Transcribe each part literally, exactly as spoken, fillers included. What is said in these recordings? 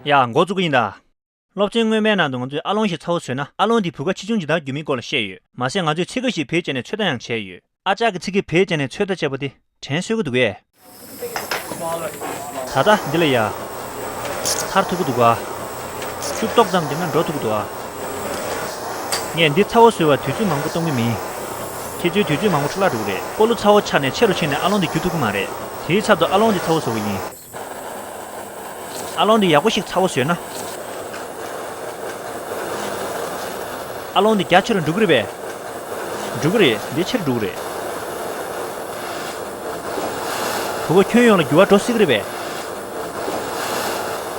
ཡ། འགོ་བཙུགས་ཀྱི་ཡིན་ད། སློབ་ཚན་སྔོན་མའི་ནང་དུ་ང་ཚོས་ཨ་ལོང་ཞིག་ཚ་བོ་བཟོས་ན་ཨ་ལོང་དེའི་བུ་ག་ཆེ་ཆུང་ཇི་ལྟར་འགྱུར་མིན་སྐོར་ལ་བཤད་ཡོད། མ་ཟད་ང་ཚོས་ཚིག་ཀ་ཞིག་བེད་སྤྱད་ནས་ཚོད་ལྟ་ཡང་བྱས་ཡོད། ཨ་ཅག་གིས་ཚིག་གི་བེད་སྤྱད་ནས་ཚོད་ལྟ་བྱས་པ་དེ་དྲན་གསོས་ཀྱི་འདུག་གས། ད་ལྟ་འདི་ལ་ཡ། ཚར་ཐུབ་ཀྱི་འདུག་ག། ཤུགས་ཏོག་ཙམ་བརྒྱབ་ན་འགྲོ་ཐུབ་ཀྱི་འདུག་ག། ངས་འདི་ཚ་བོ་བཟོས་པར་དུས་ཚོད་མང་པོ་གཏོང་གི་མིན། ཁྱེད་ཚོའི་དུས་ཚོད་མང་པོ་འཕྲོ་བརླག་འགྲོ་གི་རེད། སྤོ་ལོ་ཚ་བོ་ཆགས་ནས་ཆེ་རུ་ཕྱིན་ནས་ཨ་ལོང་འདི་འགྱུར་ཐུབ་ཀྱི་མ་རེད། དེའི་ཚབ་ཏུ་ཨ་ལོང་འདི་ཚ་བོ་བཟོ་གི་ཡིན། ཨ་ལོང་འདི་ཡག་པོ་ཞིག་ཚ་བོ་བཟོས་ན། ཨ་ལོང་འདི་རྒྱ་ཆེ་རུ་འགྲོ་གི་རེད་པས། འགྲོ་གི་རེད། འདི་ཆེ་རུ་འགྲོ་གི་རེད། བུ་ག་ཁྱོན་ཡོངས་ལ་འགྱུར་བ་འགྲོ་སྲིད་ཀྱི་རེད་པས།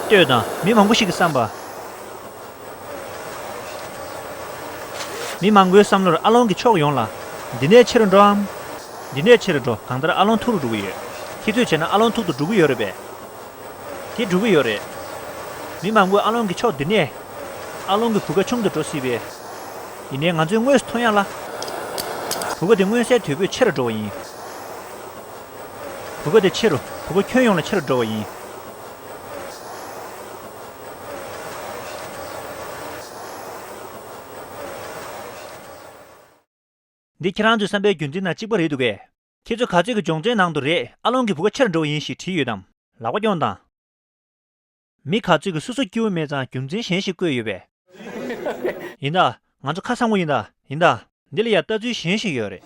ལྟོས་དང་། མི་མང་པོ་ཞིག་གི་བསམ་པ། མི་མང་པོའི་བསམ་བློར་ཨ་ལོང་གི་ཕྱོགས་ཡོངས་ལ། འདི་ནས་ཆེ་རུ་འགྲོའམ། འདི་ནས་ཆེ་རུ་འགྲོ། གང་ལྟར་ཨ་ལོང་མཐོ་རུ་འགྲོ་གི་ཡོད། ཁྱེད་ཚོས་བྱས་ན་ཨ་ལོང་མཐོ་རུ་འགྲོ་གི་ཡོད་རེད་པས། དེ་འགྲོ་གི་ཡོད་རེད། མི་མང་པོས་ཨ་ལོང་གི་ཕྱོགས་འདི་ནས། ཨ་ལོང་གི་བུ་ག་ཆུང་དུ་འགྲོ་སྲིད་པས། ཡིན་ནའི་ང་ཚོས་དངོས་སུ་མཐོང་ཡག་ལ། བུ་ག་དེ་མངོན་གསལ་དོད་པོས་ཆེ་རུ་འགྲོ་བ་ཡིན། བུ་ག་དེ་ཆེ་རུ། བུ་ག་ཁྱོན་ཡོངས་ལ་ཆེ་རུ་འགྲོ་བ་ཡིན། འདི་ཁྱེད་རང་ཚོའི་བསམ་པའི་རྒྱུ་མཚན་དང་གཅིག་པ་རེད་འདུག་གས། ཁྱེད་ཚོ་ག་ཚོད་ཀྱི་སྦྱོང་ཚན་ནང་དུ་རེད། ཨ་ལོང་གི་བུ་ག་ཆེར་འགྲོ་བ་ཡིན་ཞེས་བྲིས་ཡོད་དམ། ལག་པ་རྐྱོང་དང་། མི་ག་ཚོད་ཀྱིས་སོ་སོ་སྐྱིད་པོ་མེད་ཙང་རྒྱུ་མཚན་གཞན་ཞིག་བཀོད་ཡོད་པས། ཡིན་ད། ང་ཚོ་ཁ་སང་པོ་ཡིན་ད། ཡིན་ད། འདི་ལ་ཡ་ལྟ་ཚུལ་གཞན་ཞིག་ཡོད་རེད།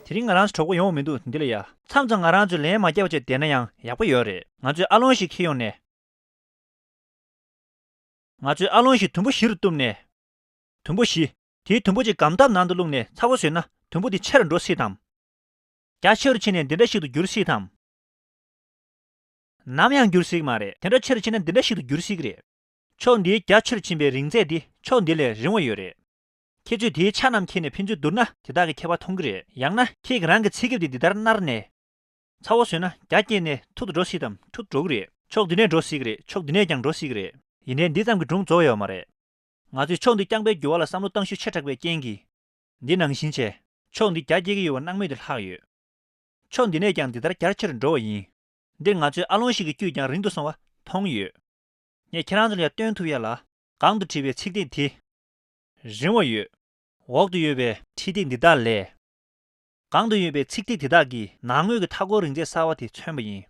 དེ་རིང་ང་རང་ཚོ་གྲོགས་པོ་ཡོང་བ་མི་འདུག་འདི་ལ་ཡ། མཚམས་མཚམས་ང་རང་ཚོས་ལན་མ་བརྒྱབ་པ་བྱས་བསྡད་ན་ཡང་ཡག་པོ་ཡོད་རེད། ང་ཚོས་ཨ་ལོང་ཞིག་འཁྱེར་ཡོང་ནས། ང་ཚོས་ཨ་ལོང་ཞིག་དུམ་བུ་བཞི་རུ་གཏུབ་ནས། དུམ་བུ་བཞི། དེའི་དུམ་བུ་གཅིག་སྒམ་ཐབ་ནང་དུ་བླུགས་ནས་ཚ་བོ་བཟོས་ན་དུམ་བུ་དེ་ཆེ་རུ་འགྲོ་སྲིད་དམ། རྒྱ་ཆེ་རུ་ཕྱིན་ནས་འདི་འདྲ་ཞིག་ཏུ་འགྱུར་སྲིད་དམ། ནམ་ཡང་འགྱུར་སྲིད་མ་རེད། དེ་འདྲ་ཆེ་རུ་ཕྱིན་ན་འདི་འདྲ་ཞིག་ཏུ་འགྱུར་སྲིད་ཀྱི་རེད། ཕྱོགས་འདིའི་རྒྱ་ཆེ་རུ་ཕྱིན་པའི་རིང་ཚད་དེ་ཕྱོགས་འདི་ལས་རིང་བ་ཡོད་རེད། ཁྱེད་ཚོས་དེའི་ཆ་རྣམས་ཁྱེར་ནས་ཕན་ཚུན་བསྡུར་ན་དེ་དག་གི་ཁྱད་པར་མཐོང་གི་རེད། ཡང་ན་ཁྱེད་ཀྱིས་རང་གི་ཚིག་རྒྱབ་དེ་འདི་ལྟར་མནར་ནས། ཚ་བོ་བཟོས་ན་རྒྱ་བསྐྱེད་ནས་མཐོ་རུ་འགྲོ་སྲིད་དམ། མཐོ་རུ་འགྲོ་གི་རེད། ཕྱོགས་འདི་ནས་འགྲོ་སྲིད་ཀྱི་རེད། ཕྱོགས་འདི་ནས་ཀྱང་འགྲོ་སྲིད་ཀྱི་རེད། ཡིན་ནའི་འདི་ཙམ་གྱིས་སྒྲུང་རྫོགས་ཡོད་མ་རེད། ང་ཚོས་ཕྱོགས་འདི་རྐྱང་པའི་འགྱུར་བ་ལ་བསམ་བློ་བཏང་ཤུགས་ཆེ་དྲགས་པའི་རྐྱེན་གྱིས། འདི་ནང་བཞིན་བྱས། ཕྱོགས་འདི་རྒྱ་བསྐྱེད་ཀྱི་ཡོད་པ་སྣང་མེད་དུ་ལྷག་ཡོད། ཕྱོགས་འདི་ནས་ཀྱང་འདི་ལྟར་རྒྱ་ཆེ་རུ་འགྲོ་བ་ཡིན། འདིར་ང་ཚོས་ཨ་ལོང་ཞིག་གི་དཀྱུས་ཀྱང་རིང་དུ་སོང་བ་མཐོང་ཡོད། ངས་ཁྱེད་རང་ཚོ་ལ་ཡང་སྟོན་ཐུབ་ཡ་ལ། གོང་དུ་བྲིས་པའི་ཚིག་ཐིག་དེ། རིང་བ་ཡོད། འོག་ཏུ་ཡོད་པའི་ཁྲིད་ཐིག་འདི་དག་ལས། གོང་དུ་ཡོད་པའི་ཚིག་ཐིག་དེ་དག་གིས་ནང་ངོས་ཀྱི་མཐའ་འཁོར་རིང་ཚད་གསར་པ་དེ་མཚོན་པ་ཡིན།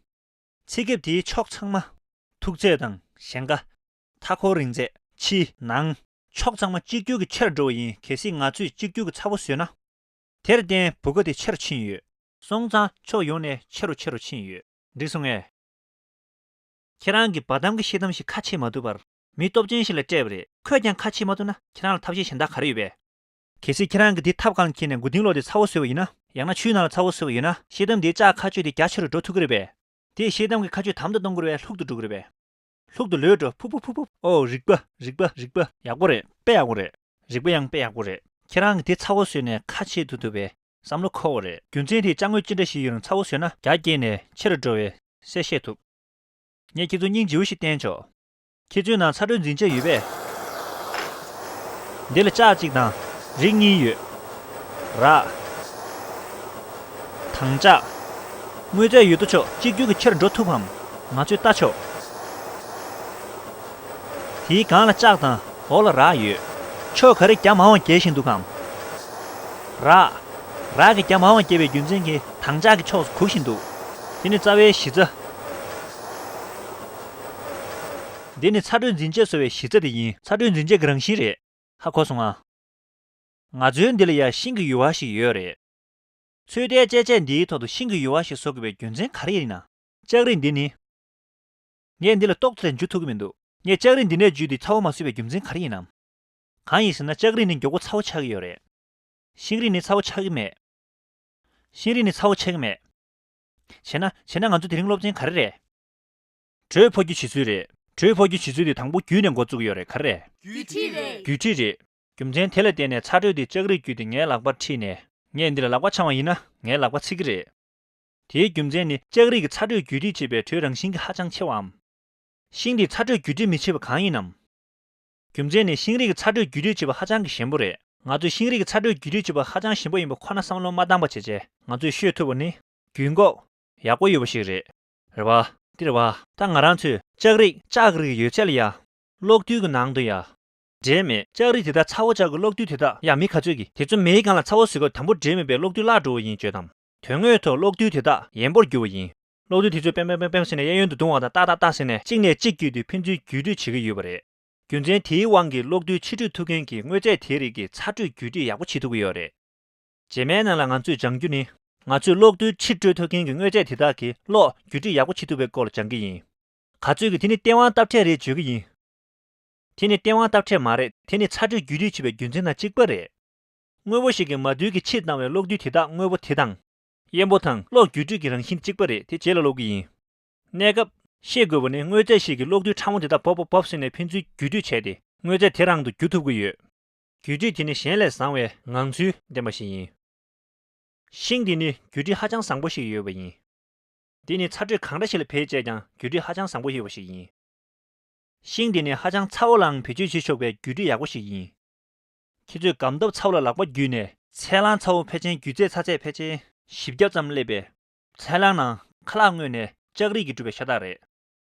ཚིག་རྒྱབ་དེའི་ཕྱོགས་ཚང་མ། ཐུག་ཚད་དང་ཞེང་ཁ། མཐའ་འཁོར་རིང་ཚད། ཕྱི་ནང་། ཕྱོགས་ཚང་མ་གཅིག་གྱུར་གྱིས་ཆེར་འགྲོ་བ་ཡིན། གལ་སྲིད་ང་ཚོས་གཅིག་གྱུར་གྱིས་ཚ་བོ་བཟོས་ན། དེར་བརྟེན་བུ་ག་དེ་ཆེར་ཕྱིན་ཡོད། སོང་ཙང་ཕྱོགས་ཡོངས་ནས་ཆེ་རུ་ཆེ་རུ་ཕྱིན་ཡོད། འགྲིག་སོང་ངས། ཁྱེད་རང་གིས་བ་དམ་གྱི་ཤེལ་དམ་ཞིག་ཁ་ཕྱེ་མ་ཐུབ་པར། མི་སྟོབས་ཅན་ཞིག་ལ་སྤྲད་པ་རེད། ཁོས་ཀྱང་ཁ་ཕྱེ་མ་ཐུབ་ན་ཁྱེད་རང་ལ་ཐབས་ཤེས་གཞན་དག་ག་རེ་ཡོད་པས། གལ་སྲིད་ཁྱེད་རང་གིས་དེ་ཐབ་སྒང་ལ་འཁྱེར་ནས་མགོ་རྟིང་སློག་སྟེ་ཚ་བོ་བཟོས་པ་ཡིན་ན། ཡང་ན་ཆུའི་ནང་ལ་ཚ་བོ་བཟོས་པ་ཡིན་ན། ཤེལ་དམ་དེའི་ལྕགས་ཁ་གཅོད་དེ་རྒྱ་ཆེ་རུ་འགྲོ་ཐུབ་ཀྱི་རེད་པས། དེས་ཤེལ་དམ་གྱི་ཁ་གཅོད་དམ་དུ་གཏོང་དགོས་རེད་པས། ལྷུག་ཏུ་འགྲོ་གི་རེད་པས། ལྷུག་ཏུ་ལོས་འགྲོ། ཕུབ་ཕུབ་ཕུབ་ཕུབ། ཨོ། རིག་པ། རིག་པ། རིག་པ། ཡག་པོ་རེད། དཔེ་ཡག་པོ་རེད། རིག་པ་ཡང་དཔེ་ཡག་པོ་རེད། ཁྱེད་རང་གིས་དེ་ཚ་བོ་བཟོས་ནས་ཁ་ཕྱེ་ཐུབ་ཐུབ་པའི་བསམ་བློ་འཁོར་བ་རེད། རྒྱུ་མཚན་དེས་ཅ་དངོས་ཅི་འདྲ་ཞིག་ཡོད་རུང་ཚ་བོ་བཟོས་ན་རྒྱ་བསྐྱེད་ནས་ཆེ་རུ་འགྲོ་བའི་གསལ་བཤད་ཐུབ། ངས་ཁྱེད་ཚོར་སྙིང་རྗེ་པོ་ཞིག་བསྟན་ཆོག་ཁྱེད་ཚོའི་ནང་ཚ་དྲོད་འཛིན་ཆས་ཡོད་པས། འདི་ལ་ལྕགས་གཅིག་དང་། རིགས་གཉིས་ཡོད། རག་དང་ལྕགས། དངོས་རྫས་ཡོད་དོ་ཅོག་གཅིག་གྱུར་གྱིས་ཆེར་འགྲོ་ཐུབ་བམ། ང་ཚོས་ལྟ་ཆོག་དེའི་སྒང་ལ་ལྕགས་དང་འོག་ལ་རག་ཡོད། ཕྱོགས་ག་རེ་རྒྱ་མང་བ་རྒྱས་བཞིན་འདུག་གམ། རག་རག་གིས་རྒྱ་མང་བ་རྒྱས་པའི་རྒྱུ་མཚན་གྱིས་དང་ལྕགས་ཀྱི་ཕྱོགས་སུ་གུག་བཞིན་འདུག་དེ་ནི་རྩ་བའི་གཞི་རྩ། འདི་ནི་ཚ་དྲོད་འཛིན་ཆས་བཟོ་བའི་གཞི་རྩ་དེ་ཡིན། ཚ་དྲོད་འཛིན་ཆས་ཀྱི་རང་བཞིན་རེད། ཧ་གོ་སོང་ང་། ང་ཚོའི་འདི་ལ་ཡ་ཤིང་གི་ཡུར་བ་ཞིག་ཡོད་རེད། ཚོད་ལྟའི་དཔྱད་ཆས་འདིའི་ཐོག་ཏུ་ཤིང་གི་ཡུར་བ་ཞིག་བཟོ་དགོས་པའི་རྒྱུ་མཚན་ག་རེ་ཡིན་ན། ལྕགས་རིགས་འདི་ནི། ངས་འདི་ལ་ཏོག་ཙམ་འཇུ་ཐུབ་ཀྱི་མི་འདུག་ངས་ལྕགས་རིགས་འདི་ནས་འཇུས་ཏེ་ཚ་བོ་མ་བཟོས་པའི་རྒྱུ་མཚན་ག་རེ་ཡིན་ནམ། གང་ཡིན་ཟེར་ན་ལྕགས་རིགས་ནི་མགྱོགས་པོ་ཚ་གི་ཡོད་རེད། ཤིང་རིགས་ནི་ཚ་བོ་ཚ་གི་མེད། ཤིང་རིགས་ནི་ཚ་བོ་ཚ་གི་མེད། བྱས་ན་བྱས་ན་ང་ཚོ་དེ་རིང་སློབ་ཚན་ག་རེ་རེད། དྲོད་འཕོ་རྒྱུའི་བྱེད་ཚུལ་རེད། དྲོད་འཕོ་རྒྱུའི་བྱེད་ཚུལ་དེ་དང་པོ་རྒྱུད་ནས་འགོ་བཙུགས་ཡོད་རེད། ག་རེ་རེད། རྒྱུད་ཁྲིད་རེད། རྒྱུད་ཁྲིད་རེད། རྒྱུ་མཚན་དེ་ལ་བརྟེན་ནས་ཚ་དྲོད་དེ་ལྕགས་རིགས་བརྒྱུད་དེ་ངའི་ལག་པར་ཁྲིད་ནས། ངས་འདི་ལ་ལག་པ་འཆང་བ་ཡིན་ན་ངའི་ལག་པ་ཚིག་གི་རེད། དེའི་རྒྱུ་མཚན་ནི་ལྕགས་རིགས་ཀྱི་ཚ་དྲོད་རྒྱུད་ཁྲིད་བྱེད་པའི་དྲོད་རང་བཞིན་གྱིས་ཧ་ཅང་ཆེ་བའམ། ཤིང་འདིས་ཚ་དྲོད་རྒྱུད་ཁྲིད་མི་བྱེད་པ་གང་ཡིན་ནམ། རྒྱུ་མཚན་ནི་ཤིང་རིགས་ཀྱི་ཚ་དྲོད་རྒྱུད་ཁྲིད་བྱེད་པ་ཧ་ཅང་གི་ཞན་པོ་རེད། ང་ཚོས་ཤིང་རིགས་ཀྱི་ཚ་དྲོད་རྒྱུད་ཁྲིད་བྱེད་པ་ཧ་ཅང་ཞན་པོ་ཡིན་པ་ཁོ་ན་བསམ་བློ་མ་བཏང་པ་བྱས་རྗེས་ང་ཚོས་ཤོད་ཐུབ་པ་ནི་རྒྱུན་འཁོར་ཡག་པོ་ཡོད་པ་ཞིག་རེད། རེད་བ། འདི་རེད་བ། ད་ང་རང་ཚོས་ ལྕགས་རིགས་ལྕགས་ཀྱི་རིགས་ཡོད་ཚད་ལ་ཡ། གློག་རྡུལ་གྱི་ནང་དུ་ཡ། འདྲེས་མེད་ལྕགས་རིགས་དེ་དག་ཚ་བོ་ལྕགས་ཀྱི་གློག་རྡུལ་དེ་དག་ཡ་མི་ག་ཚོད་ཀྱིས་དེ་ཚོ་མེའི་སྒང་ལ་ཚ་བོ་ཟེར་གོ་དང་པོ་འདྲེས་མེད་པའི་གློག་རྡུལ་བརླག་འགྲོ་བ་ཡིན་བརྗོད་དམ། དོན་དངོས་ཐོག་གློག་རྡུལ་དེ་དག་ཡན་པོར་གྱུར་བ་ཡིན། གློག་རྡུལ་དེ་ཚོས་པེམ་པེམ་པེམ་པེམ་ཟེར་ནས་གཡས་གཡོན་དུ་བརྡུངས་པ་དང་ཏག་ཏག་ཏག་ཟེར་ནས་གཅིག་ནས་གཅིག་བརྒྱུད་དེ་ཕན་ཚུན་བརྒྱུད་སྤྲོད་བྱེད་ཀྱི་ཡོད་པ་རེད། རྒྱུ་མཚན་དེའི་དབང་གིས་གློག་རྡུལ་ཕྱི་སྤྲོད་ཐུབ་མཁན་གྱི་དངོས་རྫས་དེའི་རིགས་ཀྱིས་ཚ་དྲོད་བརྒྱུད་སྤྲོད་ཡག་པོ་བྱེད་ཐུབ་ཀྱི་ཡོད་རེད། རྗེས་མའི་ནང་ལ་ང་ཚོས་སྦྱང་རྒྱུ་ནི། ང་ཚོས་གློག་རྡུལ་ཕྱིར་སྤྲོད་ཐུབ་མཁན་གྱི་དངོས་རྫས་དེ་དག་གིས་གློག་བརྒྱུད་སྤྲོད་ཡག་པོ་བྱེད་ཐུབ་པའི་སྐོར་ལ་སྦྱང་གི་ཡིན། ག་ཚོད་ཀྱིས་དེ་ནི་སྟེས་དབང་སྟབས་ཕྲད་རེད་བརྗོད་ཀྱི་ཡིན། དེ་ནི་སྟེས་དབང་སྟབས་ཕྲད་མ་རེད། དེ་ནི་ཚ་དྲོད་བརྒྱུད་སྤྲོད་བྱེད་པའི་རྒྱུ་མཚན་དང་གཅིག་པ་རེད། དངོས་པོ་ཞིག་གིས་མ་རྡུལ་གྱི་ཕྱིར་བཏང་བའི་གློག་རྡུལ་དེ་དག་དངོས་པོ་དེ་དང་། དབྱེན་པོ་དང་གློག་བརྒྱུད་སྤྲོད་ཀྱི་རང་བཞིན་གཅིག་པ་རེད། དེ་རྗེས་ལ་སློབ་ཀྱི་ཡིན། གནས་སྐབས། ཤེས་དགོས་པ་ནི་དངོས་རྫས་ཤིག་གི་གློག་རྡུལ་ཕྲ་མོ་དེ་དག་བོབ་བོབ་བོབ་ཟེར་ནས་ཕན་ཚུན་བརྒྱུད་སྤྲོད་བྱས་ཏེ་དངོས་རྫས་དེ་རང་དུ་འགྱུར་ཐུབ་ཀྱི་ཡོད། བརྒྱུད་སྤྲོད་དེ་ནི་གཞན་ལས་བཟང་བའི་ངང་ཚུལ་ལྡན་པ་ཞིག་ཡིན། ཤིང་དེ་ནི་བརྒྱུད་སྤྲོད་ཧ་ཅང་བཟང་པོ་ཞིག་ཡོད་པ་ཡིན། དེ་ནི་ཚ་དྲོད་གང་འདྲ་ཞིག་ལ་བེད་སྤྱད་ཀྱང་བརྒྱུད་སྤྲོད་ཧ་ཅང་བཟང་པོ་ཡོད་པ་ཞིག་ཡིན། ཤིང་དེ་ནི་ཧ་ཅང་ཚ་བོ་ལའང་བེད་སྤྱོད་བྱེད་ཆོག་པའི་བརྒྱུད་སྤྲོད་ཡག་པོ་ཞིག་ཡིན། ཁྱེད་ཚོས་སྒམ་ཐབ་ཚ་བོ་ལ་ལག་པ་བརྒྱུས་ནས་ཚད་རླངས་ཚ་བོ་ཕལ་ཆེར་རྒྱུ་ཚད་ཚ་ཚད་ཕལ་ཆེར་བཞི་བརྒྱ་ཙམ་སླེབས་པས། ཚད་རླངས་ནང་ཁ་ལག་དངོས་ནས་ལྕགས་རིགས་ཀྱིས་གྲུབ་པའི་ཤ་སྟག་རེད།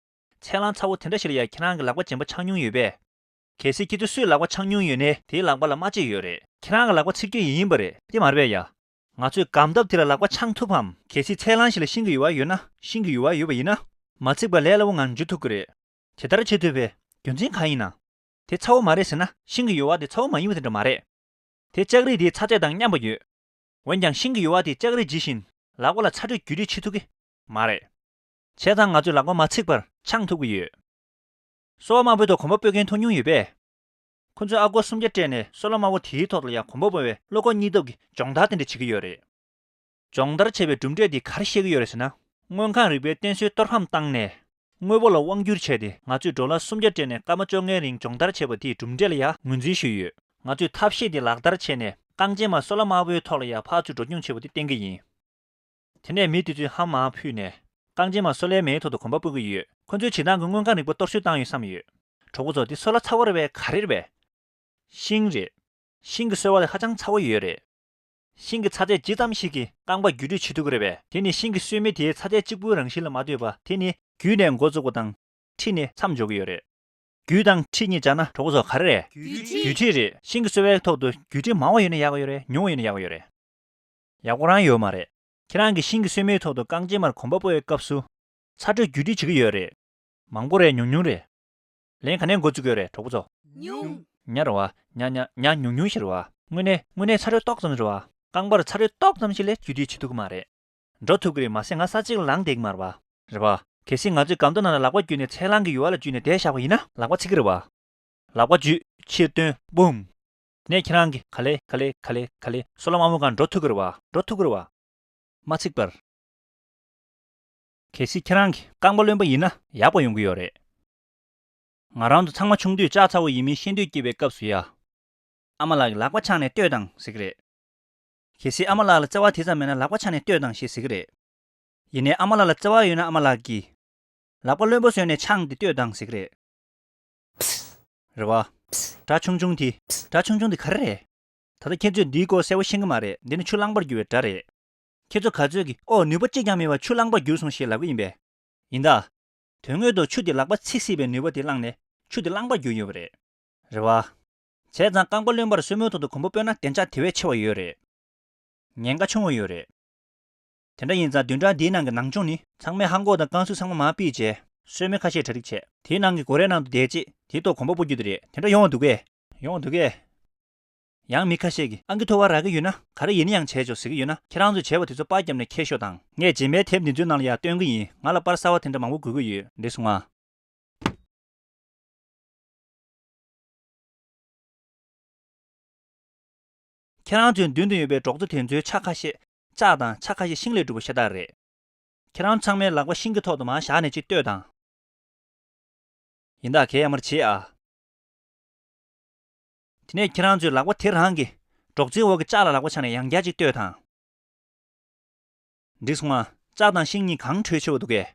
ཚད་རླངས་ཚ་བོ་དེ་འདྲ་ཞིག་ལ་ཡང་ཁྱེད་རང་གི་ལག་པ་རྗེན་པ་འཆང་མྱོང་ཡོད་པས། གལ་སྲིད་ཁྱེད་ཚོ་སུས་ལག་པ་འཆང་མྱོང་ཡོད་ནའི་དེའི་ལག་པ་ལ་རྨ་བྱེད་ཡོད་རེད། ཁྱེད་རང་གི་ལག་པ་ཚིག་རྒྱུ་ཡིན་ཡིན་པ་རེད། དེ་མ་རེད་པས་ཡ། ང་ཚོས་སྒམ་ཐབ་དེ་ལ་ལག་པ་འཆང་ཐུབ་བམ། གལ་སྲིད་ཚད་རླངས་ཤིག་ལ་ཤིང་གི་ཡུ་བ་ཡོད་ན། ཤིང་གི་ཡུ་བ་ཡོད་པ་ཡིན་ན། མ་ཚིག་པར་ལས་སླ་བོ་ངང་འཇུ་ཐུབ་ཀྱི་རེད། དེ་ལྟར་བྱེད་ཐུབ་པའི་རྒྱུ་མཚན་གང་ཡིན་ན། དེ་ཚ་བོ་མ་རེད་ཟེར་ན་ཤིང་གི་ཡུ་བ་དེ་ཚ་བོ་མ་ཡིན་པ་དེ་འདྲ་མ་རེད། དེ་ལྕགས་རིགས་དེའི་ཚ་ཚད་དང་མཉམ་པ་ཡོད། འོན་ཀྱང་ཤིང་གི་ཡུ་བ་དེ་ལྕགས་རིགས་ཇི་བཞིན་ལག་པ་ལ་ཚ་དྲོད་བརྒྱུད་སྤྲོད་བྱེད་ཐུབ་ཀྱི་མ་རེད། བྱས་ཙང་ང་ཚོས་ལག་པ་མ་ཚིག་པར་འཆང་ཐུབ་ཀྱི་ཡོད། སོལ་བ་དམར་པོའི་ཐོག་གོམ་པ་སྤོས་མཁན་མཐོང་མྱོང་ཡོད་པས། ཁོ་ཚོས་ཨ་སྒོར་སུམ་བརྒྱ་སྤྲད་ནས་སོལ་བ་དམར་པོ་དེའི་ཐོག་ལ་ཡང་གོམ་པ་སྤོ་བའི་བློ་ཁོག་གཉིས་ལྡབ་ཀྱི་སྦྱོང་བརྡར་དེ་འདྲ་བྱེད་ཀྱི་ཡོད་རེད། སྦྱོང་བརྡར་བྱས་པའི་གྲུབ་འབྲས་དེ་ག་རེ་བཤད་ཀྱི་ཡོད་རེད་ཟེར་ན། དངོས་ཁམས་རིག་པའི་བསྟན་སྲོལ་གཏོར་ཕམ་བཏང་ནས། དངོས་པོ་ལ་དབང་བསྒྱུར་བྱས་ཏེ་ང་ཚོས་ཌོ་ལར་སུམ་བརྒྱ་སྤྲད་ནས་སྐར་མ་བཅོ་ལྔའི་རིང་སྦྱོང་བརྡར་བྱས་པ་དེའི་གྲུབ་འབྲས་ལ་ཡང་ངོས་འཛིན་ཞུས་ཡོད། ང་ཚོས་ཐབས་ཤེས་དེ་ལག་བསྟར་བྱས་ནས་རྐང་རྗེན་མ་སོལ་བ་དམར་པོའི་ཐོག་ལ་ཡང་ཕར་ཚུར་འགྲོ་སྐྱོང་བྱས་པ་དེ་བསྟན་གྱི་ཡིན། དེ་ནས་མི་དེ་ཚོས་ཧ་མ་ཕུད་ནས་རྐང་རྗེན་མ་སོལ་བའི་མེའི་ཐོག་ཏུ་གོམ་པ་སྤོ་གི་ཡོད། ཁོ་ཚོས་བྱེད་སྟངས་ཀྱི་དངོས་ཁམས་རིག་པ་གཏོར་བཤིག་བཏང་ཡོད་བསམ་ཡོད། གྲོགས་པོ་ཚོ། འདི་སོལ་བ་ཚ་བོ་རེད་པས། ག་རེ་རེད་པས། ཤིང་རེད། ཤིང་གི་སོལ་བ་དེ་ཧ་ཅང་ཚ་བོ་ཡོད་རེད། ཤིང་གི་ཚ་ཚད་ཇི་ཙམ་ཞིག་གིས་རྐང་པ་བརྒྱུད་སྤྲོད་བྱེད་ཐུབ་ཀྱི་རེད་པས། དེ་ནི་ཤིང་གི་སོལ་མེ་དེའི་ཚ་ཚད་གཅིག་པུའི་རང་བཞིན་ལ་མ་ལྟོས་པར་དེ་ནི་རྒྱུད་ནས་འགོ་བཙུགས་པ་དང་། འཁྲིས་ནས་མཚམས་འཇོག་གི་ཡོད་རེད། རྒྱུད་དང་འཁྲིས་གཉིས་སྦྱར་ན་གྲོགས་པོ་ཚོ། ག་རེ་རེད། རྒྱུད་འཁྲིས། རྒྱུད་འཁྲིས་རེད། ཤིང་གི་སོལ་བའི་ཐོག་ཏུ་རྒྱུད་འཁྲིས་མང་བ་ཡོད་ན་ཡག་གི་ཡོད་རེད། ཉུང་བ་ཡོད་ན་ཡག་གི་ཡོད་རེད། ཡག་པོ་རང་ཡོད་མ་རེད། ཁྱེད་རང་གིས་ཤིང་གི་སོལ་མེའི་ཐོག་ཏུ་རྐང་རྗེན་མར་གོམ་པ་སྤོ་བའི་སྐབས་སུ། ཚ་དྲོད་བརྒྱུད་སྤྲོད་བྱེད་ཀྱི་ཡོད་རེད། མང་པོ་རེད། ཉུང་ཉུང་རེད། ལན་ག་ནས་འགོ་བཙུགས་ཀྱི་ཡོད་རེད། གྲོགས་པོ་ཚོ། ཉུང་། ཉ་རེད་བ། ཉ་ཉ་ཉ། ཉུང་ཉུང་ཞིག་རེད་བ། དངོས་གནས་དངོས་གནས་ཚ་དྲོད་ཏོག་ཙམ་རེད་བ། རྐང་པར་ཚ་དྲོད་ཏོག་ཙམ་ཞིག་ལས་བརྒྱུད་སྤྲོད་བྱེད་ཐུབ་ཀྱི་མ་རེད། འགྲོ་ཐུབ་ཀྱི་རེད། མ་ཟད་ང་ས་གཅིག་ལ་ལངས་བསྡད་ཀྱི་མ་རེད་བ། རེད་བ། གལ་སྲིད་ང་ཚོས་སྒམ་ཐབ་ནང་ལ་ལག་པ་བརྒྱུས་ནས་ཚད་རླངས་ཀྱི་ཡུ་བ་ལ་བརྒྱུས་ནས་བསྡད་བཞག་པ་ཡིན་ན་ལག་པ་ཚིག་གི་རེད་བ། ལག་པ་འཇུས། ཕྱིར་བཏོན། འབུམ། དེ་ནས་ཁྱེད་རང་གིས་ག་ལེ་ག་ལེ་ག་ལེ་ག་ལེ་སོལ་བ་དམར་པོ་སྒང་འགྲོ་ཐུབ་ཀྱི་རེད་བ། འགྲོ་ཐུབ་ཀྱི་རེད་བ། མ་ཚིག་པར། གལ་སྲིད་ཁྱེད་རང་གི་རྐང་པ་རློན་པ་ཡིན་ན་ཡག་པོ་ཡོང་གི་ཡོད་རེད། ང་རང་ཚོ་ཚང་མ་ཆུང་དུས་ལྕགས་ཚ་བོ་ཡིན་མིན་ཤེས་འདོད་སྐྱེས་པའི་སྐབས་སུ་ཡ། ཨ་མ་ལགས་ཀྱིས་ལག་པ་འཆང་ནས་ལྟོས་དང་ཟེར་གི་རེད། གལ་སྲིད་ཨ་མ་ལགས་ལ་བརྩེ་བ་དེ་ཙམ་མེད་ན་ལག་པ་འཆང་ནས་ལྟོས་དང་ཞེས་ཟེར་གི་རེད། ཡིན་ནའི་ཨ་མ་ལགས་ལ་བརྩེ་བ་ཡོད་ན་ཨ་མ་ལགས་ཀྱིས། ལག་པ་རློན་པོ་བཟོས་ནས་འཆང་སྟེ་ལྟོས་དང་ཟེར་གི་རེད། རེད་བ། སྒྲ་ཆུང་ཆུང་དེ། སྒྲ་ཆུང་ཆུང་དེ་ག་རེ་རེད། ད་ལྟ་ཁྱེད་ཚོས་འདིའི་སྐོར་གསལ་པོ་ཤེས་ཀྱི་མ་རེད། འདི་ནི་ཆུ་རླངས་པར་གྱུར་བའི་སྒྲ་རེད། ཁྱེད་ཚོ་ག་ཚོད་ཀྱིས་ཨོ་ནུས་པ་གཅིག་ཀྱང་མེད་པར་ཆུ་རླངས་པར་གྱུར་སོང་ཞེས་ལབ་ཀྱི་ཡིན་པས། ཡིན་ད། དོན་དངོས་ཐོག་ཆུ་དེ་ལག་པ་ཚིག་སྲིད་པའི་ནུས་པ་དེ་བླངས་ནས་ཆུ་དེ་རླངས་པར་གྱུར་ཡོད་པ་རེད། རེད་བ། བྱས་ཙང་རྐང་པ་རློན་པར་སོལ་མོའི་ཐོག་ཏུ་གོམ་པ་སྤོས་ན་བདེ་འཇགས་དེ་བས་ཆེ་བ་ཡོད་རེད། ཉེན་ཁ་ཆུང་བ་ཡོད་རེད། དེ་འདྲ་ཡིན་ཙང་བདུན་ཕྲག་འདིའི་ནང་གི་ནང་སྦྱོང་ནི་ཚང་མས་ཧང་གོ་དང་རྐང་བཙུགས་ཚང་མ་མར་ཕུད་རྗེས་སོལ་མོ་ཁ་ཤས་གྲ་སྒྲིག་བྱས། དེའི་ནང་གི་སྒོ་རའི་ནང་དུ་བསྡད་རྗེས་དེའི་ཐོག་གོམ་པ་སྤོ་རྒྱུ་དེ་རེད། དེ་འདྲ་ཡོང་བ་འདུག་གས། ཡོང་བ་འདུག་གས། ཡང་མི་ཁ་ཤས་ཀྱིས་ཨང་ཀི་ཐོ་བ་རག་གི་ཡོད་ན་ག་རེ་ཡིན་ན་ཡང་བྱས་ཆོག་ཟེར་གྱི་ཡོད་ན། ཁྱེད་རང་ཚོས་བྱས་པ་དེ་ཚོ་པར་བརྒྱབ་ནས་འཁྱེར་ཤོག་དང་། ངས་རྗེས་མའི་དེབ་འདི་ཚོའི་ནང་ལ་ཡང་སྟོན་གྱི་ཡིན། ང་ལ་པར་གསར་བ་དེ་འདྲ་མང་པོ་དགོས་ཀྱི་ཡོད། འགྲིག་སོང་ང་། ཁྱེད་རང་ཚོའི་མདུན་དུ་ཡོད་པའི་སྒྲོག་ཙེ་དེ་ཚོའི་ཆ་ཁ་ཤས་ལྕགས་དང་ཆ་ཁ་ཤས་ཤིང་ལས་གྲུབ་པ་ཤ་སྟག་རེད། ཁྱེད་རང་ཚང་མའི་ལག་པ་ཤིང་གི་ཐོག་ཏུ་མར་བཞག་ནས་ཅིག་ལྟོས་དང་། ཡིན་ད་གས་ཡར་མར་བྱེད་ཨ། དེ་ནས་ཁྱེད་རང་ཚོའི་ལག་པ་དེ་རང་གིས་སྒྲོག་ཙེའི་འོག་གི་ལྕགས་ལ་ལག་པ་འཆང་ནས་ཡང་བསྐྱར་ཅིག་ལྟོས་དང་། འགྲིག་སོང་ང་། ལྕགས་དང་ཤིང་གཉིས་གང་དྲོད་ཆེ་བ་འདུག་གས།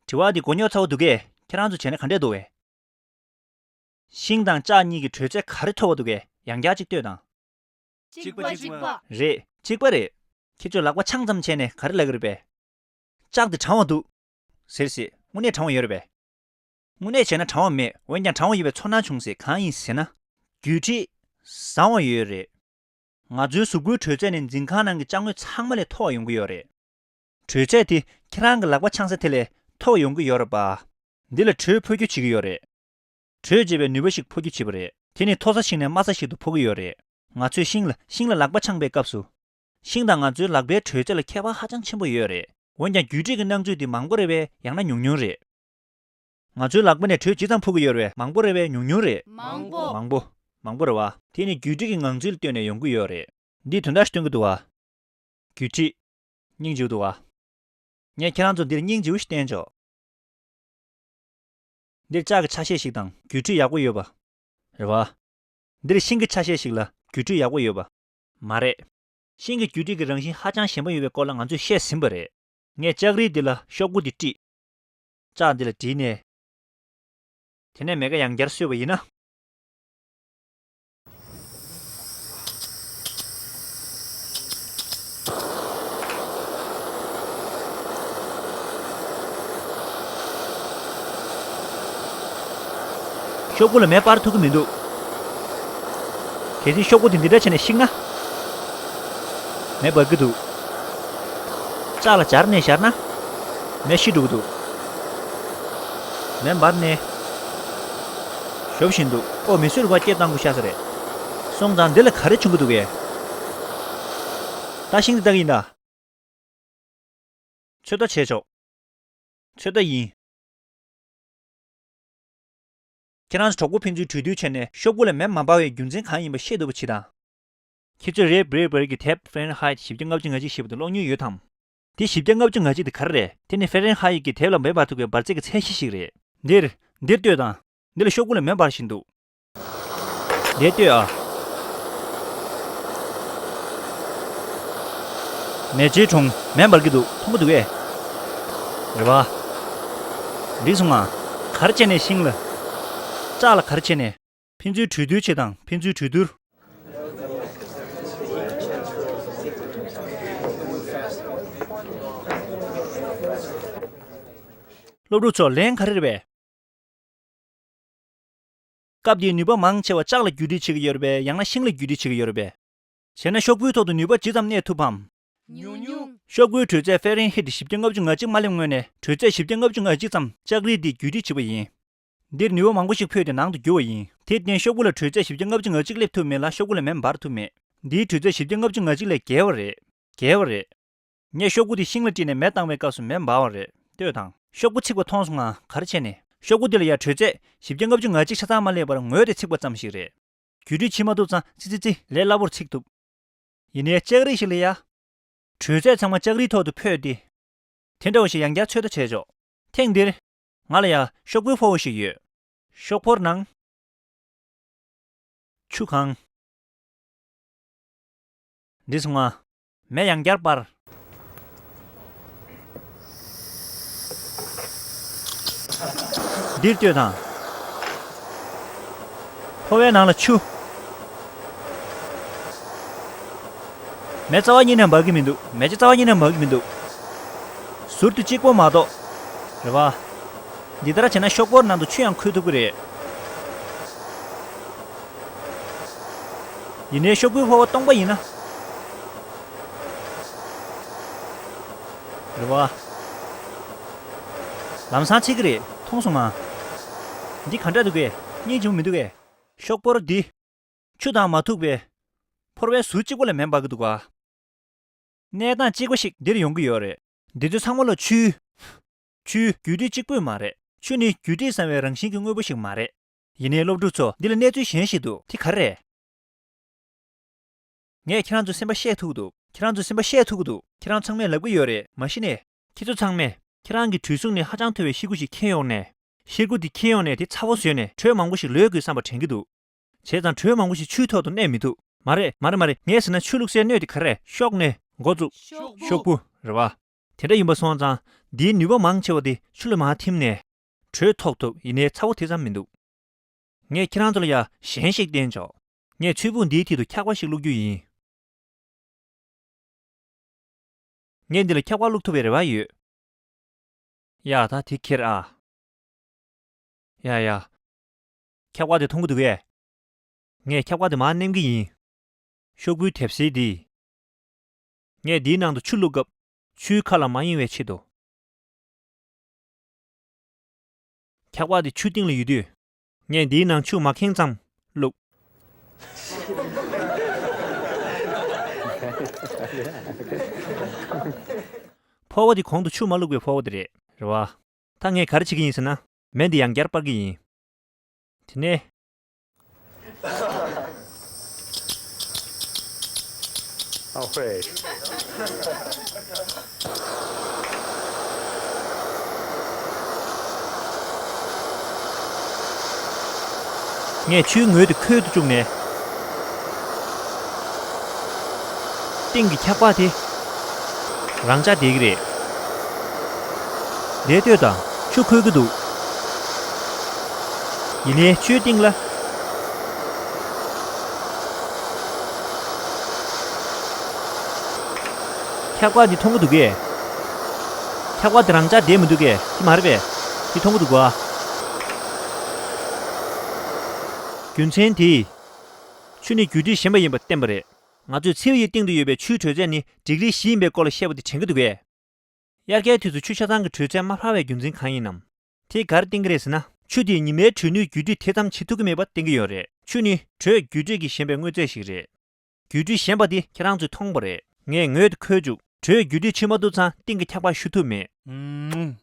དྲི་བ་འདི་མགོ་རྙོག་ཚ་བོ་འདུག་གས། ཁྱེད་རང་ཚོ་བྱས་ན་ག་འདྲས་འདུག་གས། ཤིང་དང་ལྕགས་གཉིས་ཀྱི་དྲོད་ཚད་ག་རེ་མཐོ་བ་འདུག་གས། ཡང་བསྐྱར་ཅིག་ལྟོས་དང་། གཅིག་པ་གཅིག་པ། རེད། གཅིག་པ་རེད། ཁྱེད་ཚོས་ལག་པ་འཆང་ཙམ་བྱས་ནས་ག་རེ་ལབ་ཀྱི་རེད་པས། ལྕགས་འདི་གྲང་བ་འདུག། ཟེར་སྲིད། དངོས་གནས་དྲང་བ་ཡོད་རེད་པས། དངོས་གནས་བྱས་ན་དྲང་བ་མེད། འོན་ཀྱང་དྲང་བ་ཡིན་པའི་ཚོར་སྣང་བྱུང་སྲིད། གང་ཡིན་ཟེར་ན། རྒྱུད་ཁྲིད་བཟང་བ་ཡོད་རེད། ང་ཚོའི་གཟུགས་པོའི་དྲོད་ཚད་ནི་འཛིན་ཁང་ནང་གི་ཅ་དངོས་ཚང་མ་ལས་མཐོ་བ་ཡོང་གི་ཡོད་རེད། དྲོད་ཚད་དེ་ཁྱེད་རང་གི་ལག་པ་འཆང་ས་དེ་ལས་མཐོ་བ་ཡོང་གི་ཡོད་རེད་པ། འདི་ལ་དྲོད་འཕོ་སྐྱོད་བྱེད་ཀྱི་ཡོད་རེད། དྲོད་འཇུག་པའི་ནུས་པ་ཞིག་འཕོ་སྐྱོད་བྱེད་པ་རེད། དེ་ནི་མཐོ་ས་ཞིག་ནས་དམའ་ས་ཞིག་ཏུ་འཕོ་གི་ཡོད་རེད། ང་ཚོས་ཤིང་ལ་ཤིང་ལ་ལག་པ་འཆང་པའི་སྐབས་སུ། ཤིང་དང་ང་ཚོའི་ལག་པའི་དྲོད་ཚད་ལ་ཁྱད་པར་ཧ་ཅང་ཆེན་པོ་ཡོད་རེད། འོན་ཀྱང་རྒྱུད་ཁྲིད་ཀྱི་སྣང་ཚུལ་འདི་མང་པོ་རེད་པས། ཡང་ན་ཉུང་ཉུང་རེད། ང་ཚོའི་ལག་པ་ནས་དྲོད་ཇི་ཙམ་འཕོ་གི་ཡོད་རེད་པས། མང་པོ་རེད་པས། ཉུང་ཉུང་རེད། མང་པོ། མང་པོ། མང་པོ་རེད་པ། དེ་ནི་རྒྱུད་ཁྲིད་ཀྱི་ངང་ཚུལ་ལ་ལྟོས་ནས་ཡོང་གི་ཡོད་རེད། འདིས་དོན་དག་ཞིག་སྟོན་གྱི་འདུག་པ། རྒྱུད་ཁྲིད། སྙིང་རྗེ་པོ་འདུག་པ། ངས་ཁྱེད་རང་ཚོ་འདིར་སྙིང་རྗེ་པོ་ཞིག་བསྟན་ཆོག་འདིར་ལྕགས་ཀྱི་ཆ་ཤས་ཤིག་དང་རྒྱུད་ཁྲིད་ཡག་པོ་ཡོད་པ། རེད་པ། འདིར་ཤིང་གི་ཆ་ཤས་ཤིག་ལ་རྒྱུད་ཁྲིད་ཡག་པོ་ཡོད་པ། མ་རེད། ཤིང་གི་རྒྱུད་ཁྲིད་ཀྱི་རང་བཞིན་ཧ་ཅང་ཞན་པ་ཡོད་པའི་སྐོར་ལ་ང་ཚོས་བཤད་ཟིན་པ་རེད། ངས་ལྕགས་རིལ་འདི་ལ་ཤོག་གུ་འདི་དཀྲིས། ལྕགས་འདི་ལ་དྲིལ་ནས། དེ་ནས་མེ་ཁ་ཡང་བསྐྱར་གསོས་པ་ཡིན་ན། ཤོག་གུ་ལ་མེ་སྤར་ཐུབ་ཀྱི་མི་འདུག་གལ་སྲིད་ཤོག་གུ་དེ་འདི་འདྲ་བྱས་ནས་བཤིག་ན། མེ་འབར་གྱི་འདུག་ལྕགས་ལ་སྦྱར་ནས་བཞར་ན། མེ་ཤི་འགྲོ་གི་འདུག་མེ་འབར་ནས། ཞོབ་བཞིན་འདུག་ཨོ། མེ་གསོད་རུ་ཁག་སྐད་བཏང་དགོས་ཤག་ས་རེད། སོང་ཙང་འདི་ལ་ག་རེ་བྱུང་གི་འདུག་གས། ད་ཤིང་འདི་ལྟ་གི་ཡིན་ད། ཚོད་ལྟ་བྱས་ཆོག་ཚོད་ལྟ་ཡིན། ཁྱེད་རང་ཚོ་གྲོགས་པོ་ཕན་ཚུན་གྲོས་བསྡུར་བྱས་ནས་ཤོག་བུ་ལ་མེ་མ་འབར་བའི་རྒྱུ་མཚན་གང་ཡིན་པ་ཤེས་ཐུབ་པ་བྱེད་དང་། ཁྱེད་ཚོས་རེབ་རེབ་བར་གྱི་དེབ་ཧྥ་རན་ཧའེ་ཊི་བཞི་བརྒྱ་ལྔ་བཅུ་ང་གཅིག་ཞེས་པ་དེ་ཀློག་མྱོང་ཡོད་དམ། དེ་བཞི་བརྒྱ་ལྔ་བཅུ་ང་གཅིག་དེ་ག་རེ་རེད། དེ་ནི་ཧྥ་རན་ཧའེ་ཊི་ཀྱི་དེབ་ལ་མེ་འབར་ཐུབ་པའི་འབར་རྫས་ཀྱི་ཚད་གཞི་ཞིག་རེད། འདིར། འདིར་ལྟོས་དང་། འདི་ལ་ཤོག་གུ་ལ་མེ་འབར་བཞིན་འདུག་འདིར་ལྟོས་ཨ། མེ་ལྕེའི་གྲོང་མེ་འབར་གྱི་འདུག་མཐོང་གི་འདུག་གས། རེད་པ། འགྲིག་སོང་ང་། ག་རེ་བྱས་ནས་ཤིང་ལ། ལྕགས་ལ་ག་རེ་བྱས་ནས། ཕན་ཚུན་གྲོས་བསྡུར་བྱེད་དང་། ཕན་ཚུན་གྲོས་བསྡུར། སློབ་ཕྲུག་ཚོ། ལན་ག་རེ་རེད་པས། སྐབས་འདིའི་ནུས་པ་མང་ཆེ་བ་ལྕགས་ལ་རྒྱུད་ཁྲིད་བྱེད་ཀྱི་ཡོད་རེད་པས། ཡང་ན་ཤིང་ལ་རྒྱུད་ཁྲིད་བྱེད་ཀྱི་ཡོད་རེད་པས། བྱས་ན་ཤོག་བུའི་ཐོག་ཏུ་ནུས་པ་ཇི་ཙམ་གནས་ཐུབ་བམ། ཉུང་ཉུང་། ཤོག་བུའི་དྲོད་ཚད་ཧྥ་རན་ཧི་ཊི་བཞི་བརྒྱ་ལྔ་བཅུ་ང་གཅིག་མ་སླེབས་སྔོན་ནས་དྲོད་ཚད་བཞི་བརྒྱ་ལྔ་བཅུ་ང་གཅིག་ཙམ་ལྕགས་རིལ་འདིས་རྒྱུད་ཁྲིད་བྱེད་པ་ཡིན། འདིར་ནུས་པ་མང་པོ་ཞིག་འཕོས་ཏེ་ནང་དུ་རྒྱུ་བ་ཡིན། དེར་བརྟེན་ཤོག་བུ་ལ་དྲོད་ཚད་བཞི་བརྒྱ་ལྔ་བཅུ་ང་གཅིག་སླེབས་ཐུབ་མེད་ལ། ཤོག་བུ་ལ་མེ་འབར་ཐུབ་མེད། འདིའི་དྲོད་ཚད་བཞི་བརྒྱ་ལྔ་བཅུ་ང་གཅིག་ལས་བརྒལ་བ་རེད། བརྒལ་བ་རེད། ངས་ཤོག་གུ་དེ་ཤིང་ལ་དཀྲིས་ནས་མེ་བཏང་བའི་སྐབས་སུ་མེ་འབར་བ་རེད། ལྟོས་དང་། ཤོག་གུ་ཚིག་པ་མཐོང་སོང་ང་། ག་རེ་བྱས་ནས། ཤོག་གུ་འདི་ལ་ཡང་དྲོད་ཚད་བཞི་བརྒྱ་ལྔ་བཅུ་ང་གཅིག་ཆ་ཚང་མ་སླེབས་པར་ངོས་དེ་ཚིག་པ་ཙམ་ཞིག་རེད། རྒྱུད་ཁྲིད་བྱེད་མ་ཐུབ་ཙང་ཙི་ཙི་ཙི་ལས་སླ་པོར་ཚིག་ཐུབ། ཡིན་ནའི་ལྕགས་རིལ་ཞིག་ལ་ཡ། དྲོད་ཚད་ཚང་མ་ལྕགས་རིལ་ཐོག་ཏུ་འཕོས་ཏེ། དེ་འདྲ་བ་ཞིག་ཡང་བསྐྱར་ཚོད་ལྟ་བྱས་ཆོག་ཐེངས་འདིར། ང་ལ་ཡང་ཤོག་བུའི་ཕོར་བ་ཞིག་ཡོད། ཤོག་ཕོར་ནང་། ཆུ་གང་། འདི་སོང་ང་། མེ་ཡང་བསྐྱར་སྤར། འདིར་ལྟོས་དང་། ཕོར་བའི་ནང་ལ་ཆུ། མེ་རྩ་བ་ཉིད་ནས་འབར་གྱི་མི་འདུག་མེ་ལྕེ་རྩ་བ་ཉིད་ནས་འབར་གྱི་མི་འདུག་ཟུར་དུ་གཅིག་པོ་མ་གཏོགས། རེད་པ། འདི་ལྟར་བྱས་ན་ཤོག་བུར་ནང་དུ་ཆུ་ཡང་འཁོལ་ཐུབ་ཀྱི་རེད། ཡིན་ནའི་ཤོག་བུའི་ཕོར་བ་སྟོང་པ་ཡིན་ན། རེད་པ། ལམ་སང་ཚིག་གི་རེད། མཐོང་སོང་ང་། འདི་ག་འདྲ་འདུག་གས། སྙིང་རྗེ་མོ་མི་འདུག་གས། ཤོག་བུར་འདི། ཆུ་དང་མ་ཐུག་པའི། ཕོར་བའི་ཟུར་གཅིག་པོ་ལ་མེ་འབར་གྱི་འདུག་ག་གནས་སྟངས་གཅིག་པ་ཞིག་འདིར་ཡོང་གི་ཡོད་རེད། འདི་ཚོ་ཚང་མ་ལ་ཆུའི། ཆུའི་རྒྱུད་ཁྲིད་གཅིག་པུས་མ་རེད། ཆུ་ནི་རྒྱུད་ཁྲིད་བཟང་བའི་རང་བཞིན་གྱི་དངོས་པོ་ཞིག་མ་རེད། ཡིན་ནའི་སློབ་ཕྲུག་ཚོ། འདི་ལ་གནས་ཚུལ་གཞན་ཞིག་འདུག་དེ་ག་རེ་རེད། ངས་ཁྱེད་རང་ཚོའི་སེམས་པ་བཤད་ཐུབ་ཀྱི་འདུག་ཁྱེད་རང་ཚོའི་སེམས་པ་བཤད་ཐུབ་ཀྱི་འདུག་ཁྱེད་རང་ཚང་མས་ལབ་ཀྱི་ཡོད་རེད། མ་གཞི་ནས། ཁྱེད་ཚོ་ཚང་མས། ཁྱེད་རང་གི་དྲོད་གཟུགས་ནས་ཧ་ཅང་མཐོ་བའི་ཤེལ་སྒོ་ཞིག་འཁྱེར་ཡོང་ནས། ཤེལ་སྒོ་དེ་འཁྱེར་ཡོང་ནས་དེ་ཚ་བོ་བཟོས་ནས་དྲོད་མང་པོ་ཞིག་ལོས་དགོས་བསམ་པ་དྲན་གྱི་འདུག་བྱས་ཙང་དྲོད་མང་པོ་ཞིག་ཆུའི་ཐོག་ཏུ་གནས་མི་ཐུབ། མ་རེད། མ་རེད། མ་རེད། ངས་ཟེར་ན་ཆུ་བླུགས་སའི་སྣོད་དེ་ག་རེ། ཤོག་ནས་འགོ་བཙུགས། ཤོག་བུ། ཤོག་བུ་རེད་པ། དེ་འདྲ་ཡིན་པ་སོང་ཙང་། འདིའི་ནུས་པ་མང་ཆེ་བ་དེ་ཆུ་ལ་མར་ཐིམ་ནས། དྲོད་ཐོགས་ཐུབ། ཡིན་ནའི་ཚ་བོ་དེ་ཙམ་མི་འདུག་ངས་ཁྱེད་རང་ཚོ་ལ་ཡ་གཞན་ཞིག་བསྟན་ཆོག་ངས་ཚོས་ཕུང་འདིའི་མཐིལ་དུ་འཁྱག་པ་ཞིག་བླུག་རྒྱུ་ཡིན། ངས་འདི་ལ་འཁྱག་པ་བླུག་ཐུབ་པའི་རེ་བ་ཡོད། ཡ་ད་དེ་ཁྱེར་ཨ། ཡ་ཡ། འཁྱག་པ་དེ་མཐོང་གི་འདུག་གས། ངས་འཁྱག་པ་དེ་མར་མནན་གི་ཡིན། ཤོག་བུའི་དེབ་སིལ་འདི། ངས་འདིའི་ནང་དུ་ཆུ་བླུགས་སྐབས་ཆུའི་ཁ་ལ་མ་གཡེང་བའི་ཆེད་དུ། འཁྱག་པ་དེ་ཆུ་སྟེང་ལ་ཡོད་དུས། ངས་འདིའི་ནང་ཆུ་མ་ཁེངས་ཙམ་བླུགས། ཕོར་པ་དེ་གོང་དུ་ཆུ་མ་བླུགས་པའི་ཕོར་པ་དེ་རེད། རེད་བ། ད་ངས་ག་རེ་བྱེད་ཀྱི་ཡིན་ཟེར་ན། མེ་འདི་ཡང་བསྐྱར་སྤར་གྱི་ཡིན། དེ་ནས། ངས་ཆུའི་ངོས་དེ་ཁོལ་དུ་བཅུག་ནས། སྟེང་གི་འཁྱག་པ་དེ་རང་འཇགས་བསྡད་ཀྱི་རེད། བསྡད་སྡོད་དང་། ཆུ་ཁོལ་གྱི་འདུག། ཡིན་ནའི་ཆུའི་སྟེང་ལ། འཁྱག་པ་འདི་མཐོང་གི་འདུག་གས། འཁྱག་པ་འདི་རང་འཇགས་བསྡད་མི་འདུག་གས། དེ་མ་རེད་པས། དེ་མཐོང་གི་འདུག་ག། རྒྱུ་མཚན་དེས། ཆུ་ནི་རྒྱུ་འབྲས་གཞན་པ་ཡིན་པ་བསྟན་པ་རེད། ང་ཚོས་ཚེ་འདིའི་སྟེང་དུ་ཡོད་པའི་ཆུའི་དྲོད་ཚད་ནི་ཌིག་རི་བཞི་ཡིན་པའི་སྐོར་ལ་བཤད་པ་དེ་དྲན་གྱི་འདུག་གས། དབྱར་ཁའི་དུས་སུ་ཆུ་ཆ་ཚང་གི་དྲོད་ཚད་མ་འཕར་བའི་རྒྱུ་མཚན་གང་ཡིན་ནམ། དེས་ག་རེ་བསྟན་གྱི་རེད་ཟེར་ན། ཆུ་དེས་ཉི་མའི་དྲོད་ནུས་རྒྱུ་འབྲས་དེ་ཙམ་བྱེད་ཐུབ་ཀྱི་མེད་པ་བསྟན་གྱི་ཡོད་རེད། ཆུ་ནི་དྲོད་རྒྱུ་འབྲས་ཀྱི་ཞན་པའི་དངོས་རྫས་ཤིག་རེད། རྒྱུ་འབྲས་ཞན་པ་དེ་ཁྱེད་རང་ཚོས་མཐོང་པ་རེད། ངས་ངོས་དེ་ཁོལ་བཅུག། དྲོད་རྒྱུ་འབྲས་ཆུད་མ་ཐུབ་ཙང་སྟེང་གི་འཁྱག་པ་ཞུ་ཐུབ་མེད། ཨུམ།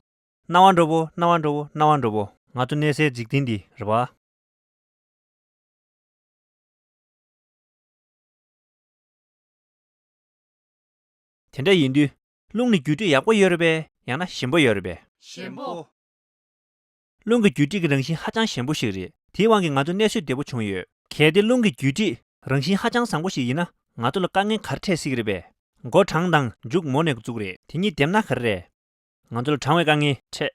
སྣང་བ་འགྲོ་བོ། སྣང་བ་འགྲོ་བོ། སྣང་བ་འགྲོ་བོ། ང་ཚོ་གནས་སའི་འཇིག་རྟེན་འདི་རེད་པ། དེ་འདྲ་ཡིན་དུས། རླུང་ནི་རྒྱུ་འབྲས་ཡག་པོ་ཡོད་རེད་པས། ཡང་ན་ཞན་པོ་ཡོད་རེད་པས། ཞན་པོ། རླུང་གི་རྒྱུ་འབྲས་ཀྱི་རང་བཞིན་ཧ་ཅང་ཞན་པོ་ཞིག་རེད། དེའི་དབང་གིས་ང་ཚོ་གནས་ཚུལ་བདེ་པོ་བྱུང་ཡོད། གལ་ཏེ་རླུང་གི་རྒྱུ་འབྲས་རང་བཞིན་ཧ་ཅང་བཟང་པོ་ཞིག་ཡིན་ན། ང་ཚོ་ལ་དཀའ་ངལ་ག་རེ་འཕྲད་སྲིད་ཀྱི་རེད་པས། མགོ་གྲང་དང་མཇུག་མོ་ནས་འགོ་བཙུགས་རེད། དེ་གཉིས་བསྡེབས་ན་ག་རེ་རེད། ང་ཚོ་ལ་གྲང་བའི་དཀའ་ངལ་འཕྲད།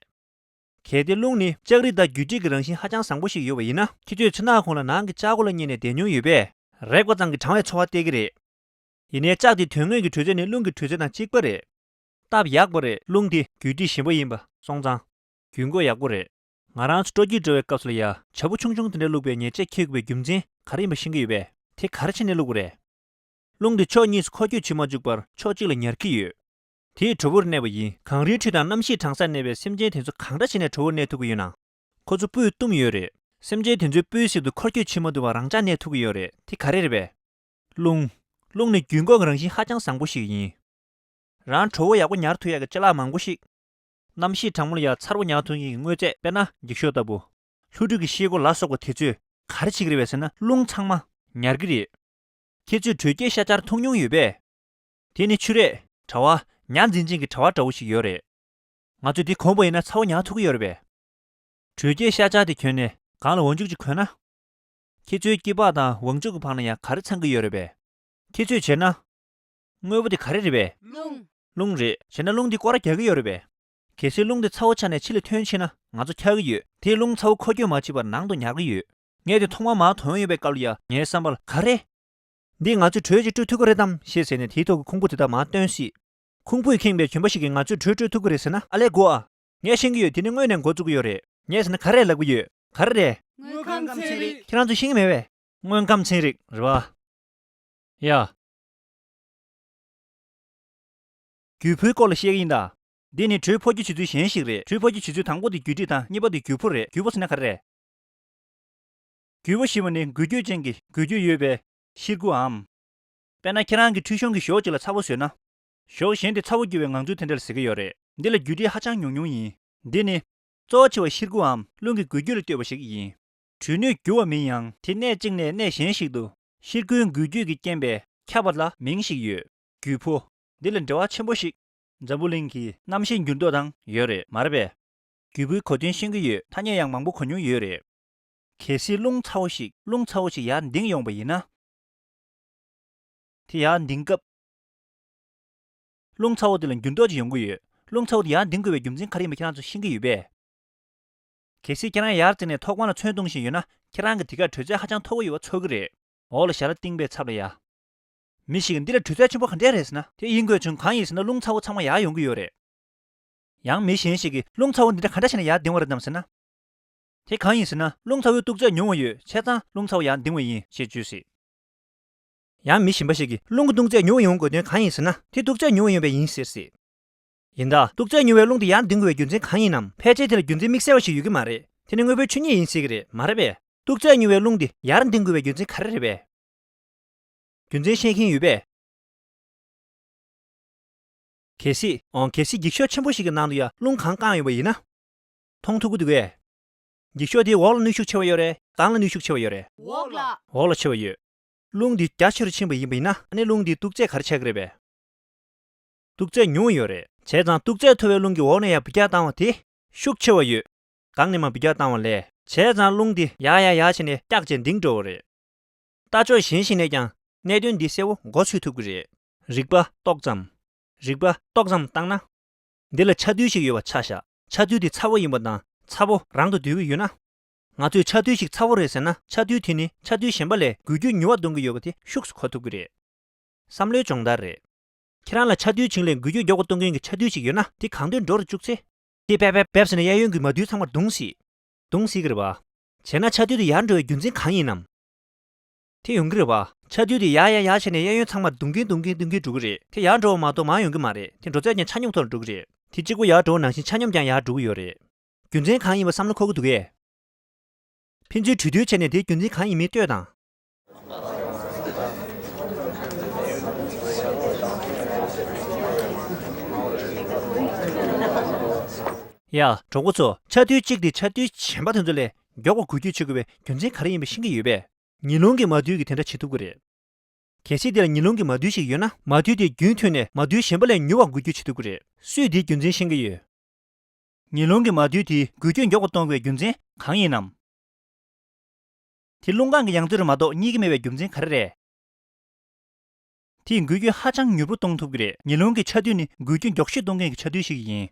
གལ་ཏེ་རླུང་ནི་ལྕགས་རི་དང་རྒྱུ་འབྲས་ཀྱི་རང་བཞིན་ཧ་ཅང་བཟང་པོ་ཞིག་ཡོད་པ་ཡིན་ན། ཁྱེད་ཚོས་ཚོད་ནག་གོང་ལ་ནང་གི་ལྕགས་སྒོ་ལ་བསྙེས་ནས་བསྡད་མྱོང་ཡོད་པས། རེག་པ་ཙམ་གྱིས་གྲང་བའི་ཚོར་བ་སྟེར་གྱི་རེད། ཡིན་ནའི་ལྕགས་དེའི་དོན་དངོས་ཀྱི་དྲོད་ཚད་ནི་རླུང་གི་དྲོད་ཚད་དང་གཅིག་པ་རེད། སྟབས་ཡག་པ་རེད། རླུང་དེ་རྒྱུ་འབྲས་ཞན་པོ་ཡིན་པ་སོང་ཙང་། རྒྱུན་འགོག་ཡག་པོ་རེད། ང་རང་ཚོ་སྤྲོ་སྐྱིད་འགྲོ་བའི་སྐབས་སུ་ལ་ཡ། བྱ་སྤུ་ཆུང་ཆུང་དེ་འདྲ་བླུགས་པའི་ཉེས་ཆད་འཁྱེར་དགོས་པའི་རྒྱུ་མཚན་ག་རེ་ཡིན་པ་ཤེས་ཀྱི་ཡོད་པས། དེ་ག་རེ་བྱས་ནས་བླུགས་པ་རེད། རླུང་དེ་ཕྱོགས་གཉིས་སུ་འཁོར་སྐྱོད་བྱེད་མ་བཅུག་པར་ཕྱོགས་གཅིག་ལ་ཉར་གྱི་ཡོད། དེས་བྲོ་བོར་གནས་པ་ཡིན། གངས་རིའི་ཁྲོད་དང་གནམ་གཤིས་གྲང་སར་གནས་པའི་སེམས་ཅན་དེ་ཚོ་གང་འདྲ་བྱས་ནས་བྲོ་བོར་གནས་ཐུབ་ཀྱི་ཡོད་ན། ཁོ་ཚོ་སྤུས་བཏུམས་ཡོད་རེད། སེམས་ཅན་དེ་ཚོའི་སྤུའི་གསེབ་ཏུ་འཁོར་སྐྱོད་བྱེད་མ་ཐུབ་པར་རང་འཇགས་གནས་ཐུབ་ཀྱི་ཡོད་རེད། དེ་ག་རེ་རེད་པས། རླུང་། རླུང་ནི་རྒྱུན་འགོག་གི་རང་བཞིན་ཧ་ཅང་བཟང་པོ་ཞིག་ཡིན། རང་བྲོ་བོ་ཡག་པོ་ཉར་ཐུབ་ཡག་གི་ཅ་ལག་མང་པོ་ཞིག། གནམ་གཤིས་གྲང་མོ་ལ་ཡང་ཚ་པོ་ཉར་ཐུབ་མཁན་གྱི་དངོས་རྫས། དཔེར་ན་འགྱིག་ཤོག་ལྟ་བུ། ལྷུ་གྲུ་གི་ཤེལ་སྒོ་ལ་སོགས་པ་དེ་ཚོས་ག་རེ་བྱེད་ཀྱི་རེད་པས་ཟེར་ན། རླུང་ཚང་མ་ཉར་གྱི་རེད། ཁྱེད་ཚོས་དྲོད་སྐྱེད་ཤ་སྦྱར་འཐུང་མྱོང་ཡོད་པས། དེ་ནི་ཆུ་རས། དྲ་བ། ཉ་འཛིན་ཅན་གྱི་དྲ་བ་འདྲ་བོ་ཞིག་ཡོད་རེད། ང་ཚོས་དེ་གོན་པ་ཡིན་ན་ཚ་པོ་ཉར་ཐུབ་ཀྱི་ཡོད་རེད་པས། དྲོད་སྐྱེད་ཤ་སྦྱར་དེ་གྱོན་ནས་གངས་ལ་འོག་འཇུག་ཅིག་གོན་ན། ཁྱེད་ཚོའི་སྐེད་པ་དང་འོག་འཇུག་གི་བར་ན་ཡང་ག་རེ་འཚང་གི་ཡོད་རེད་པས། ཁྱེད་ཚོས་བྱས་ན། དངོས་པོ་དེ་ག་རེ་རེད་པས། རླུང་། རླུང་རེད། བྱས་ན་རླུང་དེ་སྐོར་ར་རྒྱག་གི་ཡོད་རེད་པས། གལ་སྲིད་རླུང་དེ་ཚ་པོ་ཆགས་ནས་ཕྱི་ལ་ཐོན་ཕྱིན་ན། ང་ཚོ་འཁྱག་གི་ཡོད། དེས་རླུང་ཚ་པོ་འཁོར་སྐྱོད་མ་བྱེད་པར་ནང་དུ་ཉར་གི་ཡོད། ངས་དེ་ཐོག་མར་མར་དོན་ཡོད་པའི་སྐབས་ལ་ཡ། ངའི་བསམ་པར་ག་རེ། འདིས་ང་ཚོས་དྲོད་ཅིག་སྤྲོད་ཐུབ་ཀྱི་རེད་དམ་ཞེས་ཟེར་ནས་དེའི་ཐོག་གི་ཁུང་བུ་དེ་དག་མར་བཏོན་སྲིད། ཁུང་བུས་ཁེངས་པའི་གྱོན་པ་ཞིག་གིས་ང་ཚོས་དྲོད་སྤྲོད་ཐུབ་ཀྱི་རེད་ཟེར་ན། ཨ་ལས་གོ་ཨ། ངས་ཤེས་ཀྱི་ཡོད། དེ་ནི་སྔོན་ནས་འགོ་བཙུགས་ཀྱི་ཡོད་རེད། ངས་ཟེར་ན་ག་རེ་ལབ་ཀྱི་ཡོད། ག་རེ་རེད། དངོས་ཁམས་ཚན་རིག་ཁྱེད་རང་ཚོས་ཤེས་ཀྱི་མེད་པས། དངོས་ཁམས་ཚན་རིག་རེད་པ། ཡ། རྒྱུ་ཕོའི་སྐོར་ལ་བཤད་ཀྱི་ཡིན་ད། འདི་ནི་དྲོད་འཕོ་སྐྱེད་བྱེད་ཚུལ་གཞན་ཞིག་རེད། དྲོད་འཕོ་སྐྱེད་བྱེད་ཚུལ་དང་པོ་དེ་རྒྱུ་འབྲས་དང་། གཉིས་པ་དེ་རྒྱུ་ཕོ་རེད། རྒྱུ་ཕོ་ཟེར་ན་ག་རེ་རེད། རྒྱུ་ཕོ་ཞེས་པ་ནི་འགུལ་སྐྱོད་ཅན་གྱི་འགུལ་སྐྱོད་ཡོད་པའི་ཤེལ་སྒོའམ། དཔེར་ན་ཁྱེད་རང་གི་ཁྲུས་གཞོང་གི་ཞོགས་གཅིག་ལ་ཚ་པོ་བཟོས་ན། ཞོགས་གཞན་དེ་ཚ་པོ་འགྱུར་བའི་ངང་ཚུལ་དེ་འདྲ་ལ་ཟེར་གྱི་ཡོད་རེད། འདི་ལ་རྒྱུ་འབྲས་ཧ་ཅང་ཉུང་ཉུང་ཡིན། འདི་ནི། གཙོ་ཆེ་བ་ཤེལ་སྒོའམ་རླུང་གི་འགུལ་སྐྱོད་ལ་ལྟོས་པ་ཞིག་ཡིན། དྲོད་ནུས་འགྱུར་བ་མིན་ཡང་། དེ་གནས་གཅིག་ནས་གནས་གཞན་ཞིག་ཏུ་ཤེལ་སྒོའི་འགུལ་སྐྱོད་ཀྱི་རྐྱེན་པས་ཁྱབ་པ་ལ་མིང་ཞིག་ཡོད། རྒྱུ་ཕོ། འདི་ལ་འབྲེལ་བ་ཆེན་པོ་ཞིག་འཛམ་བུ་གླིང་གི་གནམ་གཤིས་འགྱུར་ལྡོག་དང་ཡོད་རེད། མ་རེད་པས། རྒྱུ་ཕོའི་གོ་དོན་ཤེས་ཀྱི་ཡོད། ཐ་སྙད་ཡང་མང་པོ་གོ་མྱོང་ཡོད་རེད། གལ་སྲིད་རླུང་ཚ་བོ་ཞིག་རླུང་ཚ་བོ་ཞིག་ཡར་ལྡིང་ཡོང་པ་ཡིན་ན། དེ་ཡར་ལྡིང་སྐབས། རླུང་ཚ་བོ་དེ་ལ་འགྱུར་ལྡོག་ཅིག་ཡོང་གི་ཡོད། རླུང་ཚ་བོ་དེ་ཡར་ལྡིང་དགོས་པའི་རྒྱུ་མཚན་ག་རེ་ཡིན་པ་ཁྱེད་རང་ཚོ་ཤེས་ཀྱི་ཡོད་པས། གལ་སྲིད་ཁྱེད་རང་ཡར་འཛེགས་ནས་ཐོག་ཁང་ལ་ཚོན་གཏོང་བཞིན་ཡོད་ན། ཁྱེད་རང་གི་དེ་གར་དྲོད་ཚད་ཧ་ཅང་མཐོ་པོ་ཡོད་པ་ཚོར་གྱི་རེད། འོག་ལ་ཞལ་ལག་བཏིང་པའི་ཚབ་ལ་ཡ། མི་ཞིག་གིས་འདི་ལ་དྲོད་ཚད་ཆེན་པོ་ག་འདྲས་རེད་ཟེར་ན། དེ་ཡིན་དགོས་བྱུང་། གང་ཡིན་ཟེར་ན་རླུང་ཚ་བོ་ཚང་མ་ཡར་ཡོང་གི་ཡོད་རེད། ཡང་མི་གཞན་ཞིག་གིས་རླུང་ཚ་བོ་འདི་འདྲ་ག་འདྲ་བྱས་ནས་ཡར་ལྡིང་བ་རེད་དམ་ཟེར་ན། དེ་གང་ཡིན་ཟེར་ན། རླུང་ཚ་བོའི་གཏུག་ཚད་ཉུང་བ་ཡོད། བྱས་ཙང་རླུང་ཚ་བོ་ཡར་ལྡིང་བ་ཡིན་ཞེས་བརྗོད་སྲིད། ཡང་མི་གཞན་པ་ཞིག་གིས་རླུང་གི་གཏུག་ཚད་ཉུང་བ་ཡོང་དགོས་དོན་གང་ཡིན་ཟེར་ན། དེ་གཏུག་ཚད་ཉུང་བ་ཡོང་བས་ཡིན་ཟེར་སྲིད། ཡིན་ད། གཏུག་ཚད་ཉུང་བའི་རླུང་དེ་ཡར་ལྡིང་དགོས་པའི་རྒྱུ་མཚན་གང་ཡིན་ནམ། ཕལ་ཆེར་དེ་ལ་རྒྱུ་མཚན་དམིགས་བསལ་བ་ཞིག་ཡོད་ཀྱི་མ་རེད། དེ་ནི་དངོས་པོའི་ཆོས་ཉིད་ཡིན་སྲིད་ཀྱི་རེད། མ་རེད་པས། གཏུག་ཚད་ཉུང་བའི་རླུང་དེ་ཡར་ལྡིང་དགོས་པའི་རྒྱུ་མཚན་ག་རེ་རེད་པས། རྒྱུ་མཚན་ཤེས་མཁན་ཡོད་པས། གལ་སྲིད། འོ། གལ་སྲིད་འགྱིག་ཤོག་ཆེན་པོ་ཞིག་གི་ནང་དུ་ཡང་རླུང་གང་བཀང་ཡོད་པ་ཡིན་ན། མཐོང་ཐུབ་ཀྱི་འདུག་གས། འགྱིག་ཤོག་དེའི་འོག་ལ་གནོན་ཤུགས་ཆེ་བ་ཡོད་རེད། སྒང་ལ་གནོན་ཤུགས་ཆེ་བ་ཡོད་རེད། འོག་ལ། འོག་ལ་ཆེ་བ་ཡོད། རླུང་འདི་རྒྱ་ཆེ་རུ་ཕྱིན་པ་ཡིན་པ་ཡིན་ན། ཨ་ནི་རླུང་འདིའི་གཏུག་ཚད་ག་རེ་ཆགས་ཀྱི་རེད་པས། གཏུག་ཚད་ཉུང་བ་ཡོད་རེད། བྱས་ཙང་གཏུག་ཚད་མཐོ་བའི་རླུང་གིས་འོག་ནས་ཡར་འབུད་རྒྱག་བཏང་བ་དེ་ཤུགས་ཆེ་བ་ཡོད། སྒང་ནས་མར་འབུད་རྒྱག་བཏང་བ་ལས། བྱས་ཙང་རླུང་འདི་ཡར་ཡར་ཡར་བྱས་ནས་བཀྱགས་བྱས་ལྡིང་འགྲོ་བ་རེད། ལྟ་ཕྱོགས་གཞན་ཞིག་ནས་ཀྱང་གནད་དོན་འདི་གསལ་བོ་མགོ་ཚོས་ཐུབ་ཀྱི་རེད། རིག་པ་ཏོག་ཙམ། རིག་པ་ཏོག་ཙམ་བཏང་ན། འདི་ལ་ཆ་རྡུལ་ཞིག་ཡོད་པ་ཆ་བཞག་ཆ་རྡུལ་དེ་ཚ་བོ་ཡིན་པ་དང་ཚ་བོ་རང་དུ་སྡུད་ཀྱི་ཡོད་ན། ང་ཚོས་ཆ་རྡུལ་ཞིག་ཚ་བོ་རེད་ཟེར་ན། ཆ་རྡུལ་དེ་ནི་ཆ་རྡུལ་གཞན་པ་ལས་འགུལ་སྐྱོད་མྱུར་བ་གཏོང་གི་ཡོད་པ་དེ་ཤུགས་སུ་གོ་ཐུབ་ཀྱི་རེད། བསམ་བློའི་སྦྱོང་བརྡར་རེད། ཁྱེད་རང་ལ་ཆ་རྡུལ་བྱིངས་ལས་འགུལ་སྐྱོད་མགྱོགས་པོ་གཏོང་མཁན་གྱི་ཆ་རྡུལ་ཞིག་ཡོད་ན། དེ་གང་འདོད་འགྲོ་རུ་བཅུག་ཚེ། དེ་པེབ་པེབ་པེབ་ཟེར་ནས་གཡས་གཡོན་གྱི་མ་རྡུལ་ཚང་མར་རྡུང་སྲིད། རྡུང་སྲིད་ཀྱི་རེད་པ། བྱས་ན་ཆ་རྡུལ་དེ་ཡར་འགྲོ་བའི་རྒྱུ་མཚན་གང་ཡིན་ནམ། དེ་ཡོང་གི་རེད་པ། ཆ་རྡུལ་དེ་ཡར་ཡར་ཡར་བྱས་ནས་གཡས་གཡོན་ཚང་མར་རྡུང་གིན་རྡུང་གིན་རྡུང་གིན་འགྲོ་གི་རེད། དེ་ཡར་འགྲོ་བ་མ་གཏོགས་མར་ཡོང་གི་མ་རེད། དེ་འགྲོ་ཚད་ཀྱང་ཆ་སྙོམས་ཐོག་ལ་འགྲོ་གི་རེད། དེ་གཅིག་པོ་ཡར་འགྲོ་བ་ནང་བཞིན་ཆ་སྙོམས་ཀྱང་ཡར་འགྲོ་གི་ཡོད་རེད། རྒྱུ་མཚན་གང་ཡིན་པ་བསམ་བློ་འཁོར་གྱི་འདུག་གས། ཕན་ཚུན་གྲོས་བསྡུར་བྱས་ནས་དེའི་རྒྱུ་མཚན་གང་ཡིན་མིན་ལྟོས་དང་། ཡ། གྲོགས་པོ་ཚོ། ཆ་རྡུལ་གཅིག་དེ་ཆ་རྡུལ་གཞན་པ་དེ་ཚོ་ལས་མགྱོགས་པོ་འགུལ་སྐྱོད་བྱེད་དགོས་པའི་རྒྱུ་མཚན་ག་རེ་ཡིན་པ་ཤེས་ཀྱི་ཡོད་པས། ཉི་རླུང་གི་མ་རྡུལ་གྱིས་དེ་འདྲ་བྱེད་ཐུབ་ཀྱི་རེད། གལ་སྲིད་དེ་ལ་ཉི་རླུང་གི་མ་རྡུལ་ཞིག་ཡོད་ན། མ་རྡུལ་དེ་རྒྱུན་མཐུད་ནས་མ་རྡུལ་གཞན་པ་ལས་མྱུར་བར་འགུལ་སྐྱོད་བྱེད་ཐུབ་ཀྱི་རེད། སུས་དེའི་རྒྱུ་མཚན་ཤེས་ཀྱི་ཡོད། ཉི་རླུང་གི་མ་རྡུལ་དེས་འགུལ་སྐྱོད་མགྱོགས་པོ་གཏོང་དགོས་རྒྱུ་མཚན་གང་ཡིན་ནམ། དེ་རླུང་ཁམས་ཀྱི་ཡང་རྩེ་རུ་མ་གཏོགས་རྙེད་ཀྱི་མེད་པའི་རྒྱུ་མཚན་ག་རེ་རེད། དེས་འགུལ་སྐྱོད་ཧ་ཅང་མྱུར་པོ་གཏོང་ཐུབ་ཀྱི་རེད། ཉི་རླུང་གི་ཆ་རྡུལ་ནི་འགུལ་སྐྱོད་མགྱོགས་ཤོས་གཏོང་མཁན་གྱི་ཆ་རྡུལ་ཞིག་ཡིན།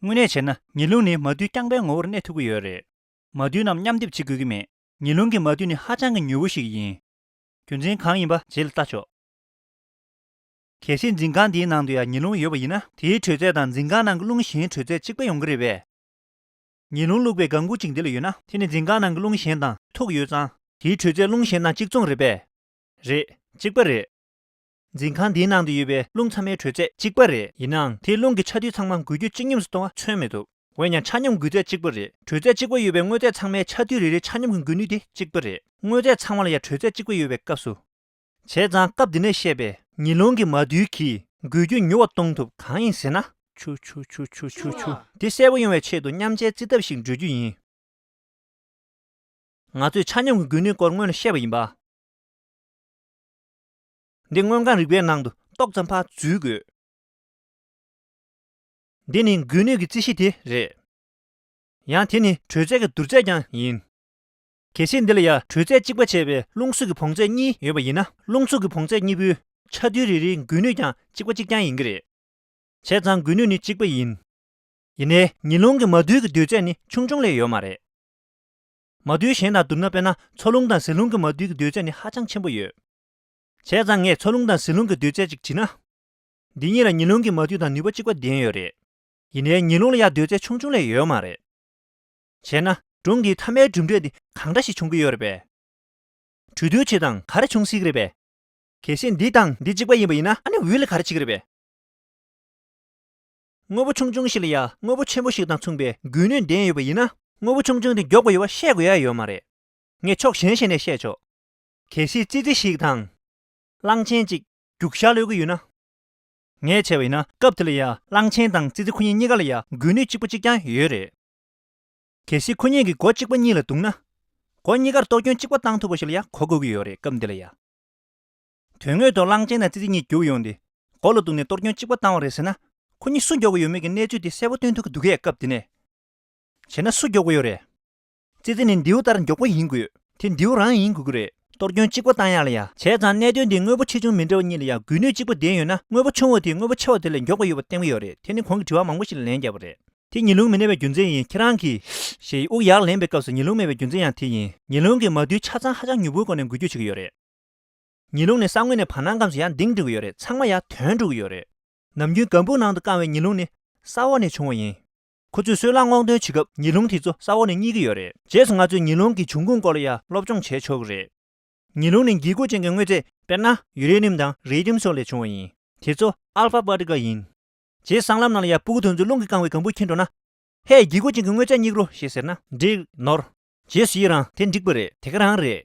དངོས་གནས་བྱས་ན་ཉི་རླུང་ནི་མ་རྡུལ་རྐྱང་པའི་ངོ་བོར་གནས་ཐུབ་ཀྱི་ཡོད་རེད། མ་རྡུལ་རྣམས་མཉམ་སྡེབ་བྱེད་དགོས་ཀྱི་མེད། ཉི་རླུང་གི་མ་རྡུལ་ནི་ཧ་ཅང་གི་མྱུར་པོ་ཞིག་ཡིན། རྒྱུ་མཚན་གང་ཡིན་པ་རྗེས་ལ་ལྟ་ཆོག་གལ་སྲིད་འཛིན་ཁང་འདིའི་ནང་དུ་ཡང་ཉི་རླུང་ཡོད་པ་ཡིན་ན། དེའི་དྲོད་ཚད་དང་འཛིན་ཁང་ནང་གི་རླུང་གཞན་དྲོད་ཚད་གཅིག་པ་ཡོང་གི་རེད་པས། ཉི་རླུང་བླུགས་པའི་ལྒང་བུ་གཅིག་འདི་ལ་ཡོད་ན། དེ་ནི་འཛིན་ཁང་ནང་གི་རླུང་གཞན་དང་ཐུག་ཡོད་ཙང་། དེའི་དྲོད་ཚད་རླུང་གཞན་དང་གཅིག་མཚུངས་རེད་པས། རེད། གཅིག་པ་རེད། འཛིན་ཁང་འདིའི་ནང་དུ་ཡོད་པའི་རླུང་ཚང་མའི་དྲོད་ཚད་གཅིག་པ་རེད། ཡིན་ནའང་དེའི་རླུང་གི་ཆ་རྡུལ་ཚང་མ་འགུལ་སྐྱོད་གཅིག་མཉམ་དུ་གཏོང་བ་མཚོན་མི་ཐུབ། འོན་ཀྱང་ཆ་སྙོམས་འགུལ་ཚད་གཅིག་པ་རེད། དྲོད་ཚད་གཅིག་པ་ཡོད་པའི་དངོས་རྫས་ཚང་མའི་ཆ་རྡུལ་རེ་རེའི་ཆ་སྙོམས་ཀྱི་འགུལ་ནུས་དེ་གཅིག་པ་རེད། དངོས་རྫས་ཚང་མ་ལ་ཡང་དྲོད་ཚད་གཅིག་པ་ཡོད་པའི་སྐབས་སུ། བྱས་ཙང་སྐབས་འདི་ནས་བཤད་པའི་ཉི་རླུང་གི་མ་རྡུལ་གྱིས་འགུལ་སྐྱོད་མྱུར་བ་གཏོང་ཐུབ་གང་ཡིན་ཟེར་ན། ཆུ་ཆུ་ཆུ་ཆུ་ཆུ་ཆུ། དེ་གསལ་པོ་ཡོང་བའི་ཆེད་དུ་མཉམ་བྱའི་རྩིས་ཐབས་ཤིག་འགྲོ་རྒྱུ་ཡིན། ང་ཚོས་ཆ་སྙོམས་ཀྱི་འགུལ་ནུས་སྐོར་སྔོན་ལ་བཤད་པ་ཡིན་པ། འདི་མངོན་རྐང་རིག་པའི་ནང་དུ་ཏོག་ཙམ་ཕར་འཛུལ་དགོས། འདི་ནི་འགུལ་ནུས་ཀྱི་རྩིས་གཞི་དེ་རེད། ཡང་དེ་ནི་དྲོད་ཚད་ཀྱི་བསྡུར་ཚད་ཀྱང་ཡིན། གལ་སྲིད་འདི་ལ་ཡང་དྲོད་ཚད་གཅིག་པ་བྱས་པའི་རླུང་གཟུགས་ཀྱི་བོངས་ཚད་གཉིས་ཡོད་པ་ཡིན་ན། རླུང་གཟུགས་ཀྱི་བོངས་ཚད་གཉིས་པོའི་ཆ་རྡུལ་རེ་རེའི་འགུལ་ནུས་ཀྱང་གཅིག་པ་གཅིག་རྐྱང་ཡིན་གྱི་རེད། བྱས་ཙང་འགུལ་ནུས་ནི་གཅིག་པ་ཡིན། ཡིན་ནའི་ཉི་རླུང་གི་མ་རྡུལ་གྱི་སྡོད་ཚད་ནི་ཆུང་ཆུང་ལས་ཡོད་མ་རེད། མ་རྡུལ་གཞན་དང་བསྡུར་ན། དཔེར་ན་འཚོ་རླུང་དང་ཟིལ་རླུང་གི་མ་རྡུལ་གྱི་སྡོད་ཚད་ནི་ཧ་ཅང་ཆེན་པོ་ཡོད། བྱས་ཙང་ངས་འཚོ་རླུང་དང་ཟིལ་རླུང་གི་སྡོད་ཚད་ཅིག་བྲིས་ན། འདི་གཉིས་ལ་ཉི་རླུང་གི་མ་རྡུལ་དང་ནུས་པ་གཅིག་པ་ལྡན་ཡོད་རེད། ཡིན་ནའི་ཉི་རླུང་ལ་ཡང་སྡོད་ཚད་ཆུང་ཆུང་ལས་ཡོད་མ་རེད། བྱས་ན་སྒྲུང་འདིའི་མཐའ་མའི་གྲུབ་འབྲས་འདི་གང་འདྲ་ཞིག་བྱུང་གི་ཡོད་རེད་པས། གྲོས་བསྡུར་བྱེད་དང་ག་རེ་བྱུང་སྲིད་ཀྱི་རེད་པས། གལ་སྲིད་འདི་དང་འདི་གཅིག་པ་ཡིན་པ་ཡིན་ན། ཨ་ནི་འོད་ལ་ག་རེ་བྱེད་ཀྱི་རེད་པས། དངོས་པོ་ཆུང་ཆུང་ཞིག་ལ་ཡང་དངོས་པོ་ཆེན་པོ་ཞིག་དང་མཚུངས་པའི་འགུལ་ནུས་ལྡན་ཡོད་པ་ཡིན་ན། དངོས་པོ་ཆུང་ཆུང་དེ་མགྱོགས་པ་ཡོད་པ་བཤད་དགོས་ཡ་ཡོད་མ་རེད། ངས་ཕྱོགས་གཞན་ཞིག་ནས་བཤད་ཆོག་གལ་སྲིད་ཙི་ཙི་ཞིག་དང་། གླང་ཆེན་གཅིག་རྒྱུག་ཤར་གློད་ཀྱི་ཡོད་ན། ངས་བྱས་པ་ཡིན་ན། སྐབས་དེ་ལ་ཡང་གླང་ཆེན་དང་ཙི་ཙི་ཁོ་གཉིས་གཉིས་ཀ་ལ་ཡང་འགུལ་ནུས་གཅིག་པ་གཅིག་རྐྱང་ཡོད་རེད། གལ་སྲིད་ཁོ་གཉིས་ཀྱིས་མགོ་གཅིག་པ་གཉིས་ལ་བརྡུངས་ན། མགོ་གཉིས་ཀར་གཏོར་སྐྱོན་གཅིག་པ་བཏང་ཐུབ་པ་ཞིག་ལ་ཡང་གོ་དགོས་ཀྱི་ཡོད་རེད། སྐབས་འདི་ལ་ཡང་། དོན་དངོས་ཐོག་གླང་ཆེན་དང་ཙི་ཙི་གཉིས་རྒྱུགས་ཡོང་སྟེ། མགོ་ལ་བརྡུངས་ནས་གཏོར་སྐྱོན་གཅིག་པ་བཏང་བ་རེད་ཟེར་ན། ཁོ་གཉིས་སུ་མགྱོགས་པོ་ཡོད་མེད་ཀྱི་གནས་ཚུལ་དེ་གསལ་པོ་སྟོན་ཐུབ་ཀྱི་འདུག་གས། སྐབས་དེ་ནས། བྱས་ན་སུ་མགྱོགས་པོ་ཡོད་རེད། ཙི་ཙི་ནི་མདེའུ་ལྟར་མགྱོགས་པོ་ཡིན་དགོས། དེ་མདེའུ་རང་ཡིན་དགོས་ཀྱི་རེད། གཏོར་སྐྱོན་གཅིག་པ་བཏང་ཡག་ལ་ཡ། བྱས་ཙང་གནད་དོན་འདི་དངོས་པོ་ཆེ་ཆུང་མི་འདྲ་བ་གཉིས་ལ་ཡ་འགུལ་ནུས་གཅིག་པ་ལྡན་ཡོད་ན། དངོས་པོ་ཆུང་བ་དེས་དངོས་པོ་ཆེ་བ་དེ་ལས་མགྱོགས་པ་ཡོད་པ་བསྟན་གྱི་ཡོད་རེད། དེ་ནི་གོང་གི་དྲི་བ་མང་པོ་ཞིག་ལ་ལན་བརྒྱབ་པ་རེད། དེ་ཉི་རླུང་མི་གནས་པའི་རྒྱུ་མཚན་ཡིན། ཁྱེད་རང་གིས་ཞེས་དབུགས་ཡར་ལེན་པའི་སྐབས་སུ་ཉི་རླུང་མེད་པའི་རྒྱུ་མཚན་ཡང་དེ་ཡིན། ཉི་རླུང་གི་མ་རྡུལ་ཆ་ཚང་ཧ་ཅང་མྱུར་པོའི་སྒོ་ནས་འགུལ་སྐྱོད་བྱེད་ཀྱི་ཡོད་རེད། ཉི་རླུང་ནི་ས་ངོས་ནས་བར་སྣང་ཙམ་ཞིག་ཡར་ལྡིང་འགྲོ་གི་ཡོད་རེད། ཚང་མ་ཡར་ཐོན་འགྲོ་གི་ཡོད་རེད། ནམ་རྒྱུན་སྒམ་པོའི་ནང་དུ་བཀང་བའི་ཉི་རླུང་ནི་ས་འོག་ནས་བྱུང་བ་ཡིན། ཁོ་ཚོས་སོལ་རླངས་སྔོག་འདོན་བྱེད་སྐབས་ཉི་རླུང་དེ་ཚོ་ས་འོག་ནས་རྙེད་ཀྱི་ཡོད་རེད། རྗེས་སུ་ང་ཚོས་ཉི་རླུང་གི་འབྱུང་ཁུངས་སྐོར་ལ་ཡང་སློབ་སྦྱོང་བྱས་ཆོག་གི་རེད། ཉི་རླུང་ནི་འགྱིག་ཁུག་ཅན་གྱི་དངོས་རྫས། དཔེར་ན་ཡུ་རེ་ནིམ་དང་རི་ལྡིམ་སོགས་ལས་བྱུང་བ་ཡིན། དེ་ཚོ་ཨལ་ཕ་པར་ཊི་ཀལ་ཡིན། རྗེས་སྲང་ལམ་ནང་ལ་ཡང་སྤུ་གུ་དེ་ཚོས་རླུང་གིས་བཀང་བའི་གང་བུ་འཁྱེར་འགྲོ་ན། ཧེ། འགྱིག་ཁུག་ཅན་གྱི་དངོས་རྫས་རྙེད་རོ་ཞེས་ཟེར་ན་འགྲིག་ནོར། རྗེས་སུ་ཡི་རང་དེ་འགྲིག་པ་རེད། དེ་ག་རང་རེད།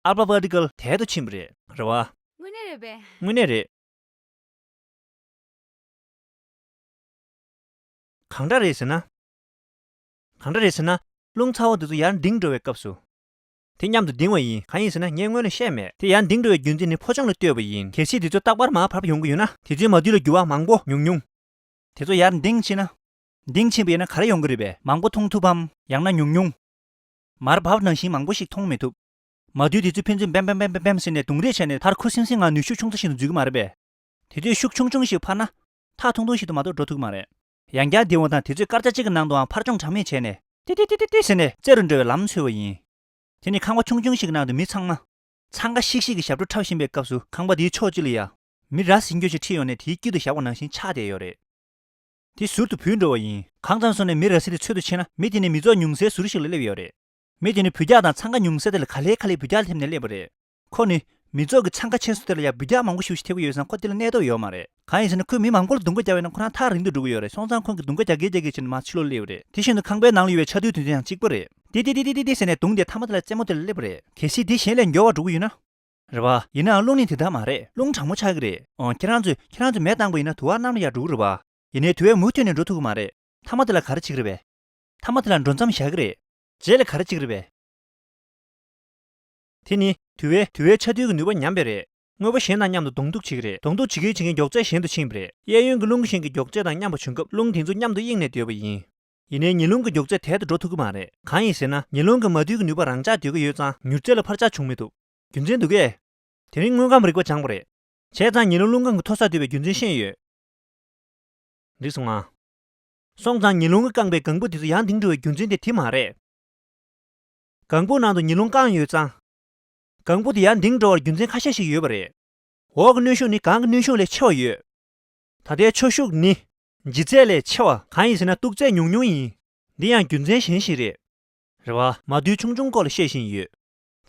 ཨལ་ཕ་པར་ཊི་ཀལ་དལ་དུ་ཕྱིན་པ་རེད། རེད་བ། དངོས་གནས་རེད་པས། དངོས་གནས་རེད། གང་འདྲ་རེད་ཟེར་ན། གང་འདྲ་རེད་ཟེར་ན། རླུང་ཚ་བོ་འདི་ཚོ་ཡར་ལྡིང་འགྲོ་བའི་སྐབས་སུ། དེ་མཉམ་དུ་ལྡིང་བ་ཡིན། གང་ཡིན་ཟེར་ན་ངས་སྔོན་ལ་བཤད་མེད། དེ་ཡར་ལྡིང་འགྲོ་བའི་རྒྱུ་མཚན་ནི་ཕོ་བྲང་ལ་ལྟོས་པ་ཡིན། གལ་སྲིད་དེ་ཚོ་རྟག་པར་མར་བབས་ཡོང་གི་ཡོད་ན། དེ་ཚོའི་མ་རྡུལ་ལ་འགྱུར་བ་མང་པོ་ཉུང་ཉུང་། དེ་ཚོ་ཡར་ལྡིང་ཕྱིན་ན། ལྡིང་ཕྱིན་པ་ཡིན་ན་ག་རེ་ཡོང་གི་རེད་པས། མང་པོ་མཐོང་ཐུབ་བམ། ཡང་ན་ཉུང་ཉུང་། མར་བབས་ནང་བཞིན་མང་པོ་ཞིག་མཐོང་མི་ཐུབ། མ་རྡུལ་དེ་ཚོས་ཕན་ཚུན་བེམ་བེམ་བེམ་བེམ་བེམ་ཟེར་ནས་རྡུང་རེས་བྱས་ནས་མཐར་ཁུ་སིམ་སིམ་ངང་ནུས་ཤུགས་ཆུང་ཙག་ཞིག་ཏུ་འཛུལ་གི་མ་རེད་པས། དེ་དུས་ཤུགས་ཆུང་ཆུང་ཞིག་འཕར་ན། ཐག་ཐུང་ཐུང་ཞིག་ཏུ་མ་གཏོགས་འགྲོ་ཐུབ་ཀྱི་མ་རེད། ཡང་བསྐྱར་ལྡིང་བ་དང་དེ་ཚོས་སྐར་ཆ་གཅིག་གི་ནང་དུའང་འཕར་མཆོང་གྲངས་མེད་བྱས་ནས། ཏི་ཏི་ཏི་ཏི་ཏི་ཟེར་ནས་རྩེ་རུ་འགྲོ་བའི་ལམ་འཚོལ་བ་ཡིན། དེ་ནི་ཁང་པ་ཆུང་ཆུང་ཞིག་གི་ནང་དུ་མི་ཚང་མ། འཚང་ཁ་ཤིག་ཤིག་གི་ཞབས་བྲོ་འཁྲབ་བཞིན་པའི་སྐབས་སུ་ཁང་པ་དེའི་ཕྱོགས་གཅིག་ལ་ཡ། མི་ར་བཟི་འགྱོད་ཅིག་ཁྲིད་ཡོང་ནས་དེའི་དཀྱིལ་དུ་བཞག་པ་ནང་བཞིན་ཆགས་བསྡད་ཡོད་རེད། དེ་ཟུར་དུ་བུད་འགྲོ་བ་ཡིན། གང་ཙམ་སོང་ནས་མི་ར་བཟི་དེ་འཚོལ་དུ་ཕྱིན་ན། མི་དེ་ནི་མི་ཚོགས་ཉུང་སའི་ཟུར་ཞིག་ལ་སླེབས་ཡོད་རེད། མི་དེ་ནི་འབུད་རྒྱག་དང་འཚང་ཁ་ཉུང་ས་དེ་ལ་ག་ལེ་ག་ལེ་འབུད་རྒྱག་ཐེབས་ནས་སླེབས་པ་རེད། ཁོ་ནི་མི་ཚོགས་ཀྱི་འཚང་ཁ་ཆེ་ཤོས་དེ་ལ་ཡང་འབུད་རྒྱག་མང་པོ་ཞེ་པོ་ཞིག་ཐེབས་ཀྱི་ཡོད་ཙང་ཁོ་དེ་ལ་གནས་སྟོབས་ཡོད་མ་རེད། གང་ཡིན་ཟེར་ན་ཁོས་མི་མང་པོ་ལ་རྡུང་ག་རྒྱག་པ་ཡིན་ན་ཁོ་རང་ཐག་རིང་དུ་འགྲོ་གི་ཡོད་རེད། སོང་ཙང་ཁོང་གིས་རྡུང་ག་རྒྱག་གིན་རྒྱག་གིན་བྱས་ནས་མར་ཕྱི་ལོགས་སླེབས་པ་རེད། དེ་བཞིན་དུ་ཁང་པའི་ནང་ལ་ཡོད་པའི་ཆ་རྡུལ་དེ་ཚོ་ཡང་གཅིག་པ་རེད། ཏི་ཏི་ཏི་ཏི་ཏི་ཟེར་ནས་རྡུང་སྟེ་མཐའ་མ་དེ་ལ་རྩེད་མོ་དེ་ལ་སླེབས་པ་རེད། གལ་སྲིད་དེ་གཞན་ལས་མགྱོགས་པར་འགྲོ་གི་ཡོད་ན། རེད་བ། ཡིན་ནའང་རླུང་ནི་དེ་ལྟར་མ་རེད། རླུང་གྲང་མོ་ཆགས་ཀྱི་རེད། འོ། ཁྱེད་རང་ཚོས་ཁྱེད་རང་ཚོས་མེ་བཏང་པ་ཡིན་ན་དུ་བ་གནམ་ལ་ཡར་འགྲོ་གི་རེད་བ། ཡིན་ནའི་དུ་བས་མུ་མཐུད་ནས་འགྲོ་ཐུབ་ཀྱི་མ་རེད། མཐའ་མ་དེ་ལ་ག་རེ་བྱེད་ཀྱི་རེད་པས། མཐའ་མ་དེ་ལ་འགྲོ་མཚམས་བཞག་གི་རེད། རྗེས་ལ་ག་རེ་བྱེད་ཀྱི་རེད་པས། དེ་ནི་དུ་བས་དུ་བའི་ཆ་རྡུལ་གྱི་ནུས་པ་ཉམས་པས་རེད། དངོས་པོ་གཞན་དང་མཉམ་དུ་གདོང་གཏུག་བྱེད་ཀྱི་རེད། གདོང་གཏུག་བྱེད་མཁན་བྱེད་མཁན་མགྱོགས་ཚད་གཞན་དུ་ཕྱིན་པ་རེད། གཡས་གཡོན་གྱི་རླུང་གི་ཞེང་གི་མགྱོགས་ཚད་དང་མཉམ་པ་བྱུང་སྐབས་རླུང་དེ་ཚོ་མཉམ་དུ་གཡེང་ནས་སྡོད་པ་ཡིན། ཡིན་ནའི་ཉི་རླུང་གི་མགྱོགས་ཚད་དལ་དུ་འགྲོ་ཐུབ་ཀྱི་མ་རེད། གང་ཡིན་ཟེར་ན་ཉི་རླུང་གི་མ་རྡུལ་གྱི་ནུས་པ་རང་འཇགས་སྡོད་ཀྱི་ཡོད་ཙང་མྱུར་ཚད་ལ་འཕར་ཆག་བྱུང་མི་ཐུབ། རྒྱུ་མཚན་འདུག་གས། དེ་རིང་དངོས་ཁམས་རིག་པ་སྦྱངས་པ་རེད། བྱས་ཙང་ཉི་རླུང་རླུང་ཁམས་ཀྱི་མཐོ་ས་སྡོད་པའི་རྒྱུ་མཚན་ཤེས་ཡོད། འགྲིག་སོང་ང་། སོང་ཙང་ཉི་རླུང་གིས་བཀང་པའི་ལྒང་བུ་དེ་ཚོ་ཡར་ལྡིང་འགྲོ་བའི་རྒྱུ་མཚན་དེ་དེ་མ་རེད། ལྒང་བུ་ནང་དུ་ཉི་རླུང་བཀང་ཡོད་ཙང་། ལྒང་བུ་དེ་ཡར་ལྡིང་འགྲོ་བར་རྒྱུ་མཚན་ཁ་ཤས་ཤིག་ཡོད་པ་རེད། འོག་གི་གནོན་ཤུགས་ནི་སྒང་གི་གནོན་ཤུགས་ལས་ཆེ་བ་ཡོད། ད་ལྟའི་ཁྱོ་ཤུགས་ནི། ལྗིད་ཚད་ལས་ཆེ་བ། གང་ཡིན་ཟེར་ན་གཏུག་ཚད་ཉུང་ཉུང་ཡིན། འདི་ཡང་རྒྱུ་མཚན་གཞན་ཞིག་རེད། རེད་བ། མ་རྡུལ་ཆུང་ཆུང་སྐོར་ལ་བཤད་བཞིན་ཡོད།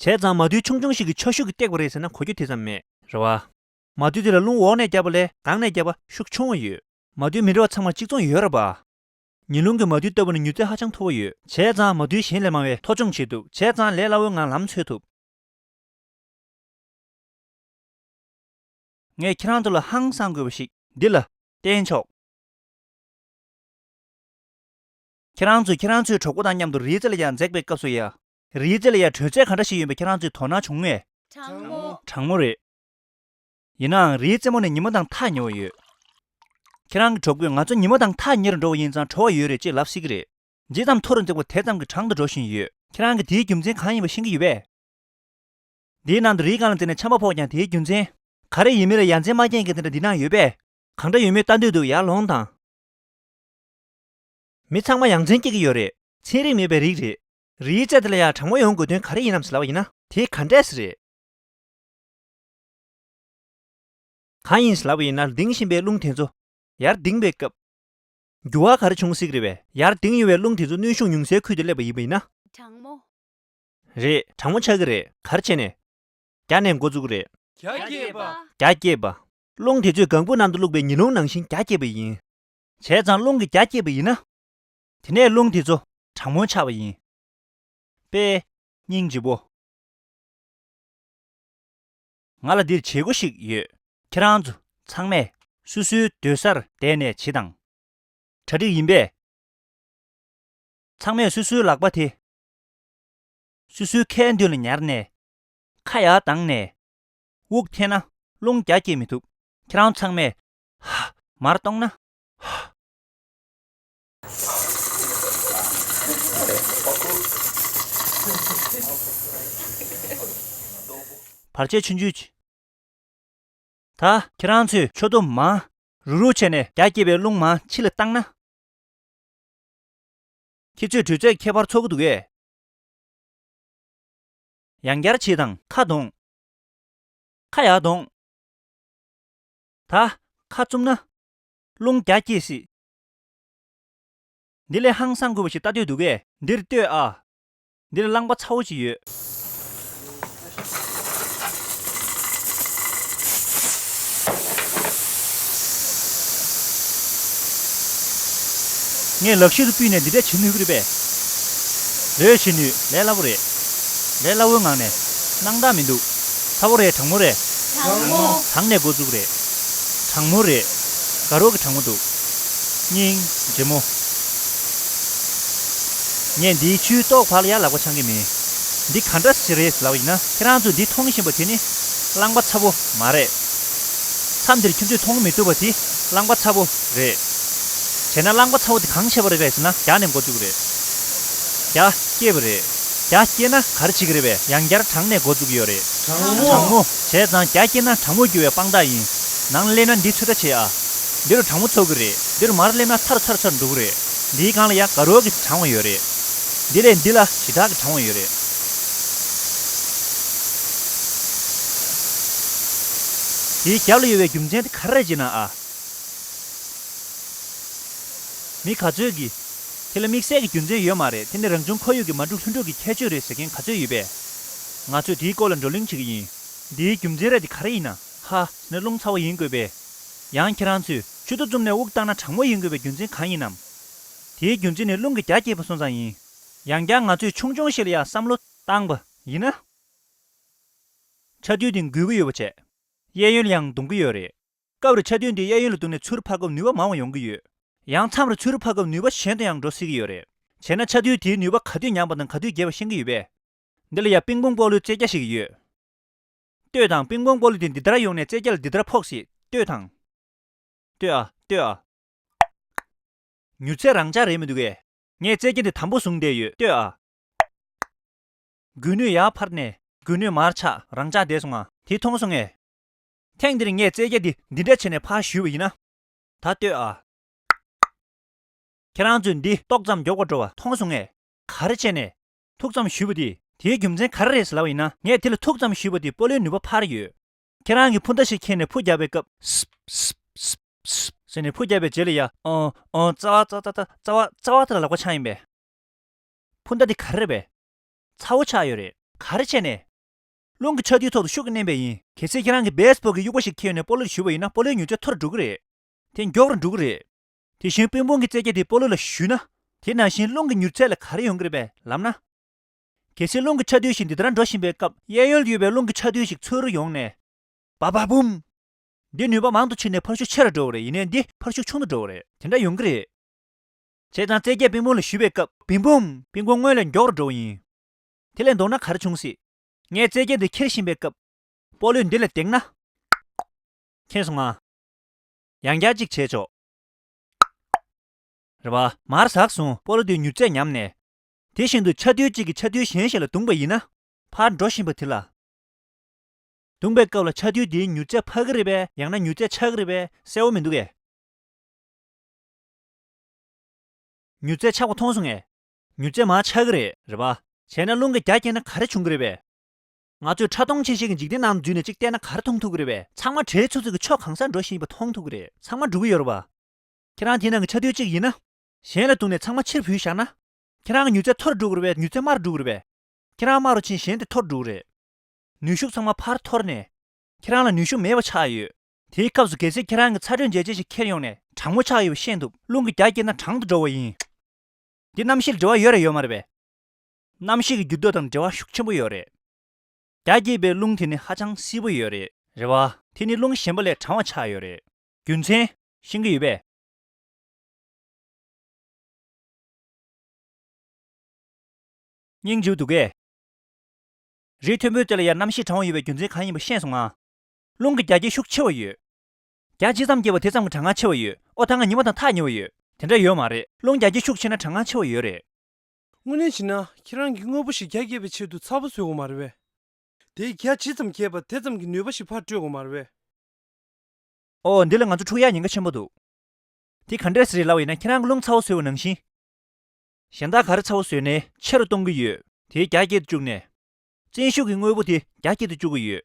བྱས་ཙང་མ་རྡུལ་ཆུང་ཆུང་ཞིག་གིས་ཁྱོ་ཤུགས་ཀྱིས་བཏེགས་པ་རེད་ཟེར་ན་གོ་རྒྱུ་དེ་ཙམ་མེད། རེད་བ། མ་རྡུལ་དེ་ལ་རླུང་འོག་ནས་བརྒྱབ་པ་ལས་སྒང་ནས་བརྒྱབ་པ་ཤུགས་ཆུང་བ་ཡོད། མ་རྡུལ་མི་འདྲ་བ་ཚང་མར་གཅིག་མཚུངས་ཡོད་རེད་པ། ཉི་རླུང་གི་མ་རྡུལ་ལྟ་བུ་ནི་མྱུར་ཚད་ཧ་ཅང་མཐོ་བོ་ཡོད། བྱས་ཙང་མ་རྡུལ་གཞན་ལས་མང་བས་མཐོ་ཆུང་བྱེད་ཐུབ། བྱས་ཙང་ལས་སླ་བོའི་ངང་ལམ་འཚོལ་ཐུབ། ངས་ཁྱེད་རང་ཚོ་ལ་ཧང་སང་དགོས་པ་ཞིག་འདི་ལ་བསྟན་ཆོག། ཁྱེད་རང་ཚོས་ཁྱེད་རང་ཚོའི་གྲོགས་པོ་དང་མཉམ་དུ་རིའི་རྩེ་ལ་ཡར་འཛེགས་པའི་སྐབས་སུ་ཡ། རིའི་རྩེ་ལ་ཡ་དྲོད་ཚད་ག་འདྲ་ཞིག་ཡོད་པ་ཁྱེད་རང་ཚོས་དོ་སྣང་བྱུང་ངས། གྲང་མོ། གྲང་མོ་རེད། ཡིན་ནའང་རིའི་རྩེ་མོ་ནི་ཉི་མ་དང་ཐག་ཉེ་བ་ཡོད། ཁྱེད་རང་གི་གྲོགས་པོས་ང་ཚོ་ཉི་མ་དང་ཐག་ཉེ་རུ་འགྲོ་བ་ཡིན་ཙང་དྲོ་བ་ཡོད་རེད་ཅེས་ལབ་སྲིད་ཀྱི་རེད། ཇི་ཙམ་མཐོ་རུ་འཛེགས་པ་དེ་ཙམ་གྱིས་གྲང་དུ་འགྲོ་བཞིན་ཡོད། ཁྱེད་རང་གིས་དེའི་རྒྱུ་མཚན་གང་ཡིན་པ་ཤེས་ཀྱི་ཡོད་པས། འདིའི་ནང་དུ་རིའི་སྒང་ལ་འཛེགས་ནས་ཆམ་པ་ཕོག་ཀྱང་དེའི་རྒྱུ་མཚན། ག་རེ་ཡིན་མིན་ལ་ཡ་མཚན་མ་རྒྱག་མཁན་དེ་འདྲ་འདི་ན་ཡོད་པས། གང་འདྲ་ཡོད་མེད་ལྟ་འདོད་འདུག་ཡར་ལོངས་དང་། མི་ཚང་མ་ཡ་མཚན་སྐྱེ་གི་ཡོད་རེད། ཚན་རིག་མེད་པའི་རིགས་རེད། རིའི་རྩེ་དེ་ལ་ཡ་གྲང་མོ་ཡོང་དགོས་དོན་ག་རེ་ཡིན་ནམ་ཟེར་ལབ་པ་ཡིན་ན་དེ་ག་འདྲས་རེད། གང་ཡིན་ཟེར་ལབ་པ་ཡིན་ན་ལྡིང་བཞིན་པའི་རླུང་དེ་ཚོ་ཡར་ལྡིང་པའི་སྐབས། འགྱུར་བ་ག་རེ་བྱུང་སྲིད་ཀྱི་རེད་པས། ཡར་ལྡིང་ཡོང་བའི་རླུང་དེ་ཚོ་གནོན་ཤུགས་ཉུང་སའི་ཁུལ་དུ་སླེབས་པ་ཡིན་པ་ཡིན་ན། གྲང་མོ། རེད། གྲང་མོ་ཆགས་ཀྱི་རེད། ག་རེ་བྱས་ནས། རྒྱ་ནས་འགོ་བཙུགས་ཀྱི་རེད། རྒྱ་སྐྱེད་པ། རྒྱ་སྐྱེད་པ། རླུང་དེ་ཚོས་ལྒང་བུ་ནང་དུ་བླུགས་པའི་ཉི་རླུང་ནང་བཞིན་རྒྱ་སྐྱེད་པ་ཡིན། བྱས་ཙང་རླུང་གིས་རྒྱ་སྐྱེད་པ་ཡིན་ན། དེ་ནས་རླུང་དེ་ཚོ་གྲང་མོ་ཆགས་པ་ཡིན། དཔེ། སྙིང་རྗེ་པོ། ང་ལ་འདིར་བྱེད་སྒོ་ཞིག་ཡོད། ཁྱེད་རང་ཚོ་ཚང་མས་སོ་སོའི་སྡོད་སར་བསྡད་ནས་བྱེད་དང་། གྲ་སྒྲིག་ཡིན་པས། ཚང་མས་སོ་སོའི་ལག་པ་དེ། སོ་སོའི་ཁའི་མདུན་ལ་ཉར་ནས། ཁ་ཡར་བཏང་ནས། དབུགས་འཐེན་ན་རླུང་རྒྱ་སྐྱེད་མི་ཐུབ། ཁྱེད་རང་ཚང་མས། ཧ། མར་གཏོང་ན། ཧ། བར་ཆད་ཆུང་ཆུང་བྱེད། ད་ཁྱེད་རང་ཚོས་ཁྱོ་གདོང་མར་རུག་རུག་བྱས་ནས་རྒྱ་སྐྱེད་པའི་རླུང་མར་ཕྱི་ལ་བཏང་ན། ཁྱེད་ཚོས་དྲོད་ཚད་ཁྱད་པར་ཚོར་གྱི་འདུག་གས། ཡང་བསྐྱར་བྱེད་དང་ཁ་གདོང་། ཁ་ཡར་གདོང་། ད་ཁ་བཙུམ་ན། རླུང་རྒྱ་སྐྱེད་སྲིད། འདི་ལས་ཧང་སང་དགོས་པ་ཞིག་ལྟ་འདོད་འདུག་གས། འདིར་ལྟོས་ཨ། འདིར་རླངས་པ་ཚ་བོ་ཅིག་ཡོད། ངས་ལག་ཤེས་སུ་སྤུས་ནས་འདི་འདྲ་བྱེད་ནུས་ཀྱི་རེད་པས། རེད། བྱེད་ནུས། ལས་སླ་བོ་རེད། ལས་སླ་བོའི་ངང་ནས། སྣང་དག་མི་འདུག་ཚ་བོ་རེད། གྲང་མོ་རེད། གྲང་མོ། གྲང་ནས་འགོ་བཙུགས་རེད། གྲང་མོ་རེད། དགའ་རོགས་ཀྱི་གྲང་མོ་འདུག་སྙིང་། རྗེ་མོ། ངས་འདིའི་ཆུའི་ཏོག་ཕར་ལ་ཡར་ལག་པ་འཆང་གི་མིན། འདི་ག་འདྲ་ཞིག་རེད་ལབ་པ་ཡིན་ན། ཁྱེད་རང་ཚོས་འདི་མཐོང་བཞིན་པ་དེ་ནི་རླངས་པ་ཚ་བོ་མ་རེད། མཚམས་འདིར་ཁྱོད་ཚོས་མཐོང་མི་ཐུབ་པ་དེ་རླངས་པ་ཚ་བོ་རེད། བྱས་ན་རླངས་པ་ཚ་བོ་དེ་གང་བྱས་པ་རེད་པས་ཟེར་ན། རྒྱ་ནས་འགོ་བཙུགས་རེད། རྒྱ་སྐྱེས་པ་རེད། རྒྱ་སྐྱེས་ན་ག་རེ་བྱེད་ཀྱི་རེད་པས། ཡང་བསྐྱར་གྲང་ནས་འགོ་བཙུགས་ཀྱི་ཡོད་རེད། གྲང་མོ། གྲང་མོ། བྱས་ཙང་རྒྱ་སྐྱེས་ན་གྲང་མོ་རྒྱུ་བའི་དཔང་རྟགས་ཡིན། ནང་ལ་སླེབས་ན་འདི་ཚོད་ལྟ་བྱེད་ཨ། འདི་རུ་གྲང་མོ་ཚོར་གི་རེད། འདི་རུ་མར་སླེབས་ན་ཚ་རུ་ཚ་རུ་ཚ་རུ་འགྲོ་གི་རེད། འདིའི་སྒང་ལ་ཡང་དགའ་རོགས་ཀྱི་གྲང་བ་ཡོད་རེད། འདི་ལས་འདི་ལ་ཞེ་དྲག་གི་གྲང་བ་ཡོད་རེད། དེའི་རྒྱབ་ལ་ཡོད་པའི་རྒྱུ་མཚན་དེ་ག་རེ་རེད་ཅེ་ན་ཨ། མི་ག་ཚོད་ཀྱིས། དེ་ལ་དམིགས་བསལ་གྱི་རྒྱུ་མཚན་ཡོད་མ་རེད། དེ་ནི་རང་བྱུང་ཁོར་ཡུག་གི་མ་འགྲོ་ལྷུན་གྲུབ་ཀྱི་ཁྱད་ཆོས་རེད་ཟེར་མཁན་ག་ཚོད་ཡོད་པས། ང་ཚོས་དེའི་སྐོར་ལ་བགྲོ་གླེང་བྱེད་ཀྱི་ཡིན། འདིའི་རྒྱུ་མཚན་རེད་དེ་ག་རེ་ཡིན་ན། ཧ་ཟེར་ན་རླུང་ཚ་བོ་ཡིན་དགོས་པས། ཡང་ཁྱེད་རང་ཚོས་མཆུ་ཏོ་བཙུམས་ནས་དབུགས་བཏང་ན་གྲང་མོ་ཡིན་དགོས་པའི་རྒྱུ་མཚན་གང་ཡིན་ནམ། དེའི་རྒྱུ་མཚན་ནི་རླུང་གི་རྒྱ་སྐྱེས་པ་སོང་ཙང་ཡིན། ཡང་བསྐྱར་ང་ཚོས་ཆུང་ཆུང་ཞིག་ལ་ཡང་བསམ་བློ་བཏང་པ་ཡིན་ན། ཆར་དུས་དེ་འགུལ་གྱི་ཡོད་པ་བྱས། གཡས་གཡོན་ལ་ཡང་ལྡང་གི་ཡོད་རེད། སྐབས་རེ་ཆར་དུས་འདི་གཡས་གཡོན་ལ་ལྡང་ནས་ཚུར་འཕར་སྐབས་ནུས་པ་མང་བ་ཡོང་གི་ཡོད། ཡང་མཚམས་རེ་ཚུར་འཕར་སྐབས་ནུས་པ་གཞན་དུ་ཡང་འགྲོ་སྲིད་ཀྱི་ཡོད་རེད། བྱས་ན་ཆར་དུས་དེའི་ནུས་པ་ག་དུས་ཉམས་པ་དང་ག་དུས་རྒྱས་པ་ཤེས་ཀྱི་ཡོད་པས། འདི་ལ་ཡང་པིང་པོང་སྤོ་ལོའི་རྩེད་རྒྱ་ཞིག་ཡོད། ལྟོས་དང་། པིང་པོང་སྤོ་ལོ་དེ་འདི་ལྟར་ཡོང་ནས་རྩེད་རྒྱ་ལ་འདི་ལྟར་ཕོག་སྲིད། ལྟོས་དང་། ལྟོས་ཨ། ལྟོས་ཨ། མྱུར་ཚད་རང་འཇགས་རེད་མི་འདུག་གས། ངས་རྩེད་རྒྱ་འདི་དམ་པོ་བཟུང་བསྡད་ཡོད། ལྟོས་ཨ། སྒུལ་ནུས་ཡར་འཕར་ནས་སྒུལ་ནུས་མར་ཆག་རང་འཇགས་བསྡད་སོང་ང་། དེ་མཐོང་སོང་ངས། ཐེངས་འདིར་ངས་རྩེད་རྒྱ་འདི་འདི་འདྲ་བྱས་ནས་ཕར་གཞུས་པ་ཡིན་ན། ད་ལྟོས་ཨ། ཁྱེད་རང་ཚོས་འདི་ཏོག་ཙམ་མགྱོགས་པར་འགྲོ་བ་མཐོང་སོང་ངས། ག་རེ་བྱས་ནས། ཐུག་ཙམ་གཞུས་པ་དེ། དེའི་རྒྱུ་མཚན་ག་རེ་རེད་ཟེར་ལབ་པ་ཡིན་ན། ངས་དེ་ལ་ཐུག་ཙམ་གཞུས་པ་དེ་སྤོ་ལོའི་ནུས་པ་འཕར་ཡོད། ཁྱེད་རང་གིས་འཕུར་མདའ་ཞིག་འཁྱེར་ནས་འཕུར་རྒྱག་པའི་སྐབས། སིབ་སིབ་སིབ་སིབ་ཟེར་ནས་འཕུར་རྒྱག་པའི་རྗེས་ལ་ཡ། ཨོ་ཨོ། རྩ་བ་རྩ་རྩ་རྩ་རྩ་བ་རྩ་བ་དེ་ལ་ལག་པ་འཆང་ཡིན་པས། འཕུར་མདའ་དེ་ག་རེ་རེད་པས། ཚ་བོ་ཆགས་ཡོད་རེད། ག་རེ་བྱས་ནས། རླུང་གི་ཆར་དུས་ཐོག་ཏུ་ཤུགས་ཀྱིས་མནན་པས་ཡིན། གལ་སྲིད་ཁྱེད་རང་གིས་བེ་སི་བོལ་གྱི་དབྱུག་པ་ཞིག་འཁྱེར་ནས་སྤོ་ལོ་གཞུས་པ་ཡིན་ན་སྤོ་ལོའི་མྱུར་ཚད་མཐོ་རུ་འགྲོ་གི་རེད། དེ་མགྱོགས་རུ་འགྲོ་གི་རེད། དེ་བཞིན་པིང་པོང་གི་རྩེད་རྒྱ་དེ་སྤོ་ལོ་ལ་གཞུས་ན། དེ་ནང་བཞིན་རླུང་གི་མྱུར་ཚད་ལ་ག་རེ་ཡོང་གི་རེད་པས་ལབ་ན། གལ་སྲིད་རླུང་གི་ཆར་དུས་ཤིག་འདི་ལྟར་འགྲོ་བཞིན་པའི་སྐབས། གཡས་གཡོན་དུ་ཡོད་པའི་རླུང་གི་ཆར་དུས་ཤིག་ཚུར་ཡོང་ནས། བ་བ་བུམ། འདི་ནུས་པ་མང་དུ་ཕྱིན་ནས་འཕར་ཤུགས་ཆེ་རུ་འགྲོ་བ་རེད། ཡིན་ནའི་འདི་འཕར་ཤུགས་ཆུང་དུ་འགྲོ་བ་རེད། དེ་འདྲ་ཡོང་གི་རེད། བྱས་ཙང་རྩེད་རྒྱ་པིང་པོང་ལ་གཞུས་པའི་སྐབས། བིམ་བུམ། པིང་པོང་སྔོན་ལ་མགྱོགས་རུ་འགྲོ་བ་ཡིན། དེ་ལས་མདོར་ན་ག་རེ་བྱུང་སྲིད། ངས་རྩེད་རྒྱ་འདི་འཁྱེར་བཞིན་པའི་སྐབས། སྤོ་ལོས་འདི་ལ་བརྡེགས་ན། མཁྱེན་སོང་ང་། ཡང་བསྐྱར་གཅིག་བྱས་ཆོག་རེད་པ། མར་ཟགས་སོང་། སྤོ་ལོ་དེའི་མྱུར་ཚད་ཉམས་ནས། དེ་བཞིན་དུ་ཆར་དུས་གཅིག་གིས་ཆར་དུས་གཞན་ཞིག་ལ་བརྡུངས་པ་ཡིན་ན། ཕར་འགྲོ་བཞིན་པ་དེ་ལ། བརྡུངས་པའི་སྐབས་ལ་ཆར་དུས་དེའི་མྱུར་ཚད་འཕར་གི་རེད་པས། ཡང་ན་མྱུར་ཚད་ཆག་གི་རེད་པས། གསལ་བོ་མི་འདུག་གས། མྱུར་ཚད་ཆག་པ་མཐོང་སོང་ངས། མྱུར་ཚད་མར་ཆག་གི་རེད། རེད་པ། བྱས་ན་རླུང་གིས་རྒྱ་བསྐྱེད་ན་ག་རེ་བྱུང་གི་རེད་པས། ང་ཚོས་ཕྲ་མཐོང་ཆེ་ཤོས་ཀྱི་འཇིག་རྟེན་ནང་འཛུལ་ནས་གཅིག་བལྟས་ན་ག་རེ་མཐོང་ཐུབ་ཀྱི་རེད་པས། ཚང་མ་བྲེལ་འཚུབ་འཚུབ་ཀྱིས་ཕྱོགས་གང་སར་འགྲོ་བཞིན་པ་མཐོང་ཐུབ་ཀྱི་རེད། ཚང་མ་འགྲོ་གི་ཡོད་རེད་པ། ཁྱེད་རང་དེའི་ནང་གི་ཆར་དུས་གཅིག་ཡིན་ན། གཞན་ལ་བརྡུངས་ནས་ཚང་མ་ཕྱིར་བུད་བཞག་ན། ཁྱེད་རང་གི་མྱུར་ཚད་མཐོ་རུ་འགྲོ་གི་རེད་པས། མྱུར་ཚད་དམའ་རུ་འགྲོ་གི་རེད་པས། ཁྱེད་རང་དམའ་རུ་ཕྱིན། གཞན་དེ་མཐོ་རུ་འགྲོ་གི་རེད། ནུས་ཤུགས་ཚང་མ་ཕར་འཐོར་ནས། ཁྱེད་རང་ལ་ནུས་ཤུགས་མེད་པ་ཆགས་ཡོད། དེའི་སྐབས་སུ་གལ་སྲིད་ཁྱེད་རང་གིས་ཚ་དྲོད་འཇལ་ཆས་ཤིག་འཁྱེར་ཡོང་ནས་གྲང་མོ་ཆགས་ཡོད་པ་ཤེས་ཐུབ། རླུང་གིས་རྒྱ་བསྐྱེད་ན་གྲང་དུ་འགྲོ་བ་ཡིན། འདི་གནམ་གཤིས་ལ་འབྲེལ་བ་ཡོད་རེད་ཡོད་མ་རེད་པས། གནམ་གཤིས་ཀྱི་འགྱུར་ལྡོག་དང་འབྲེལ་བ་ཤུགས་ཆེན་པོ་ཡོད་རེད། རྒྱ་བསྐྱེད་པའི་རླུང་དེ་ནི་ཧ་ཅང་བསིལ་པོ་ཡོད་རེད། རེད་པ། དེ་ནི་རླུང་གཞན་པ་ལས་གྲང་བ་ཆགས་ཡོད་རེད། རྒྱུ་མཚན། ཤེས་ཀྱི་ཡོད་པས། སྙིང་རྗེ་པོ་འདུག་གས། རི་མཐོན་པོའི་རྩེ་ལ་ཡང་གནམ་གཤིས་གྲང་བ་ཡོད་པའི་རྒྱུ་མཚན་གང་ཡིན་པ་ཤེས་སོང་ང་། རླུང་གི་རྒྱ་བསྐྱེད་ཤུགས་ཆེ་བ་ཡོད། རྒྱ་ཇི་ཙམ་བསྐྱེད་པ་དེ་ཙམ་གྱིས་གྲང་ངར་ཆེ་བ་ཡོད། ཨོ་ད་ང་ཉི་མ་དང་ཐག་ཉེ་བ་ཡོད། དེ་འདྲ་ཡོད་མ་རེད། རླུང་རྒྱ་བསྐྱེད་ཤུགས་ཆེ་ན་གྲང་ངར་ཆེ་བ་ཡོད་རེད། དངོས་གནས་བྱས་ན་ཁྱེད་རང་གིས་དངོས་པོ་ཞིག་རྒྱ་བསྐྱེད་པའི་ཆེད་དུ་ཚ་པོ་བཟོ་དགོས་མ་རེད་པས། དེས་རྒྱ་ཇི་ཙམ་བསྐྱེད་པ་དེ་ཙམ་གྱིས་ནུས་པ་ཞིག་ཕར་སྤྲོད་དགོས་མ་རེད་པས། ཨོ་འདི་ལ་ང་ཚོ་འཁྲུག་ཡག་ཉེན་ཁ་ཆེན་པོ་འདུག་དེ་ག་འདྲས་རེད་ལབ་པ་ཡིན་ན། ཁྱེད་རང་གིས་རླུང་ཚ་བོ་བཟོས་པ་ནང་བཞིན། གཞན་དག་ག་རེ་ཚ་བོ་བཟོས་ནའི་ཆེ་རུ་གཏོང་གི་ཡོད། དེའི་རྒྱ་བསྐྱེད་དུ་བཅུག་ནས། བཙན་ཤུགས་ཀྱི་དངོས་པོ་དེ་རྒྱ་བསྐྱེད་དུ་བཅུག་གི་ཡོད།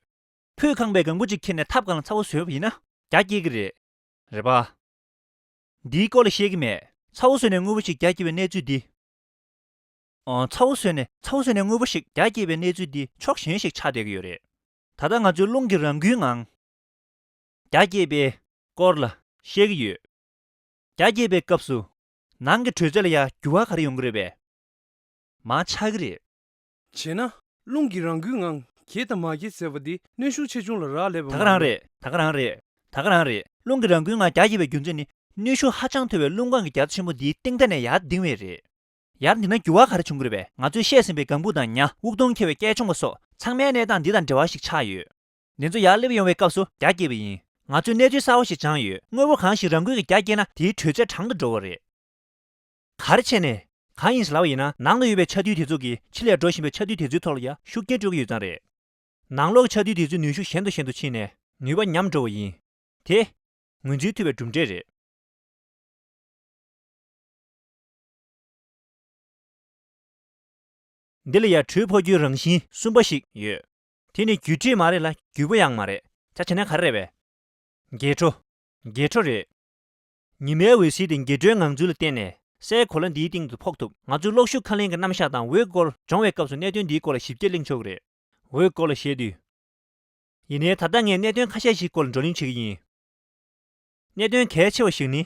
ཕུད་ཁེངས་པའི་ལྒང་བུ་གཅིག་ཁྱེར་ནས་ཐབ་སྒང་ལ་ཚ་བོ་བཟོས་པ་ཡིན་ན་རྒྱ་བསྐྱེད་ཀྱི་རེད། རེད་པ། འདིའི་སྐོར་ལ་ཤེས་ཀྱི་མེད། ཚ་བོ་ཟོས་ནས་དངོས་པོ་ཞིག་རྒྱ་བསྐྱེད་པའི་གནས་ཚུལ་འདི། ཨོ། ཚ་བོ་ཟོས་ནས་ཚ་བོ་ཟོས་ནས་དངོས་པོ་ཞིག་རྒྱ་བསྐྱེད་པའི་གནས་ཚུལ་འདི་ཕྱོགས་གཞན་ཞིག་ཆགས་བསྡད་ཀྱི་ཡོད་རེད། ད་ལྟ་ང་ཚོས་རླུང་གི་རང་འགུལ་ངང་རྒྱ་བསྐྱེད་པའི་སྐོར་ལ་བཤད་ཀྱི་ཡོད། རྒྱ་བསྐྱེད་པའི་སྐབས་སུ་ནང་གི་དྲོད་ཚད་ལ་ཡང་འགྱུར་བ་ག་རེ་ཡོང་གི་རེད་པས། མར་ཆག་གི་རེད། བྱས་ན། རླུང་གི་རང་འགུལ་ངང་གྱེས་དང་མ་གྱེས་ཟེར་བ་འདི་གནོན་ཤུགས་ཆེ་ཆུང་ལ་རག་ལས་པ་ད་ག་རང་མ་རེད། རེད། ད་ག་རང་རེད། ད་ག་རང་རེད། རླུང་གི་རང་འགུལ་ངང་རྒྱ་བསྐྱེད་པའི་རྒྱུ་མཚན་ནི་གནོན་ཤུགས་ཧ་ཅང་མཐོ་བའི་རླུང་ཁམས་ཀྱི་རྒྱ་མཚོ་ཆེན་པོ་འདིའི་སྟེང་ཐད་ནས་ཡར་ལྡིང་བས་རེད། ཡར་ལྡིང་ན་འགྱུར་བ་ག་རེ་བྱུང་གི་རེད་པས། ང་ཚོས་བཤད་ཟིན་པའི་ལྒང་བུ་དང་ཉ། དབུགས་གཏོང་ཁེལ་བའི་སྐད་མཆོང་བ་སོགས་ཚང་མའི་གནས་སྟངས་འདི་དང་འབྲེལ་བ་ཞིག་ཆགས་ཡོད། འདི་ཚོ་ཡར་སླེབས་ཡོང་བའི་སྐབས་སུ་རྒྱ་བསྐྱེད་པ་ཡིན། ང་ཚོས་གནས་ཚུལ་གསར་བ་ཞིག་སྦྱངས་ཡོད། དངོས་པོ་གང་ཞིག་རང་འགུལ་གྱིས་རྒྱ་བསྐྱེད་ན་དེའི་དྲོད་ཚད་གྲང་དུ་འགྲོ་བ་རེད། ག་རེ་བྱས་ནས། གང་ཡིན་ཟེར་ལབ་པ་ཡིན་ན། ནང་དུ་ཡོད་པའི་ཆ་རྡུལ་དེ་ཚོ་གིས་ཕྱི་ལ་འགྲོ་བཞིན་པའི་ཆ་རྡུལ་དེ་ཚོའི་ཐོག་ལ་ཡང་ཤུགས་རྐྱེན་སྤྲོད་ཀྱི་ཡོད་ཙང་རེད། ནང་ལོགས་ཀྱི་ཆ་རྡུལ་དེ་ཚོའི་ནུས་ཤུགས་ཞན་དང་ཞན་དུ་ཕྱིན་ནས་ནུས་པ་ཉམས་འགྲོ་བ་ཡིན། དེ་ངོས་འཛིན་ཐུབ་པའི་གྲུབ་འབྲས་རེད། འདི་ལ་ཡང་དྲོད་འཕོ་རྒྱུའི་རང་བཞིན་གསུམ་པ་ཞིག་ཡོད། དེ་ནི་རྒྱུ་འབྲས་མ་རེད་ལ་རྒྱུ་བ་ཡང་མ་རེད། ཆ་བྱས་ན་ག་རེ་རེད་པས། འགྱེལ་འགྲོ། འགྱེལ་འགྲོ་རེད། ཉི་མའི་འོད་ཟེར་དེ་འགྱེལ་འགྲོའི་ངང་ཚུལ་ལ་བརྟེན་ནས་སའི་གོ་ལ་འདིའི་སྟེང་དུ་ཕོག་ཐུབ། ང་ཚོས་གློག་ཤུགས་ཁ་ལེན་གྱི་རྣམ་གཞག་དང་འོད་སྐོར་སྦྱོང་བའི་སྐབས་སུ་གནད་དོན་འདིའི་སྐོར་ལ་ཞིབ་རྒྱས་གླེང་ཆོག་གི་རེད། འོད་སྐོར་ལ་བཤད་དུས། ཡིན་ནའི་ད་ལྟ་ངས་གནད་དོན་ཁ་ཤས་ཤིག་སྐོར་ལ་བགྲོ་གླེང་བྱེད་ཀྱི་ཡིན། གནད་དོན་གལ་ཆེ་བ་ཞིག་ནི།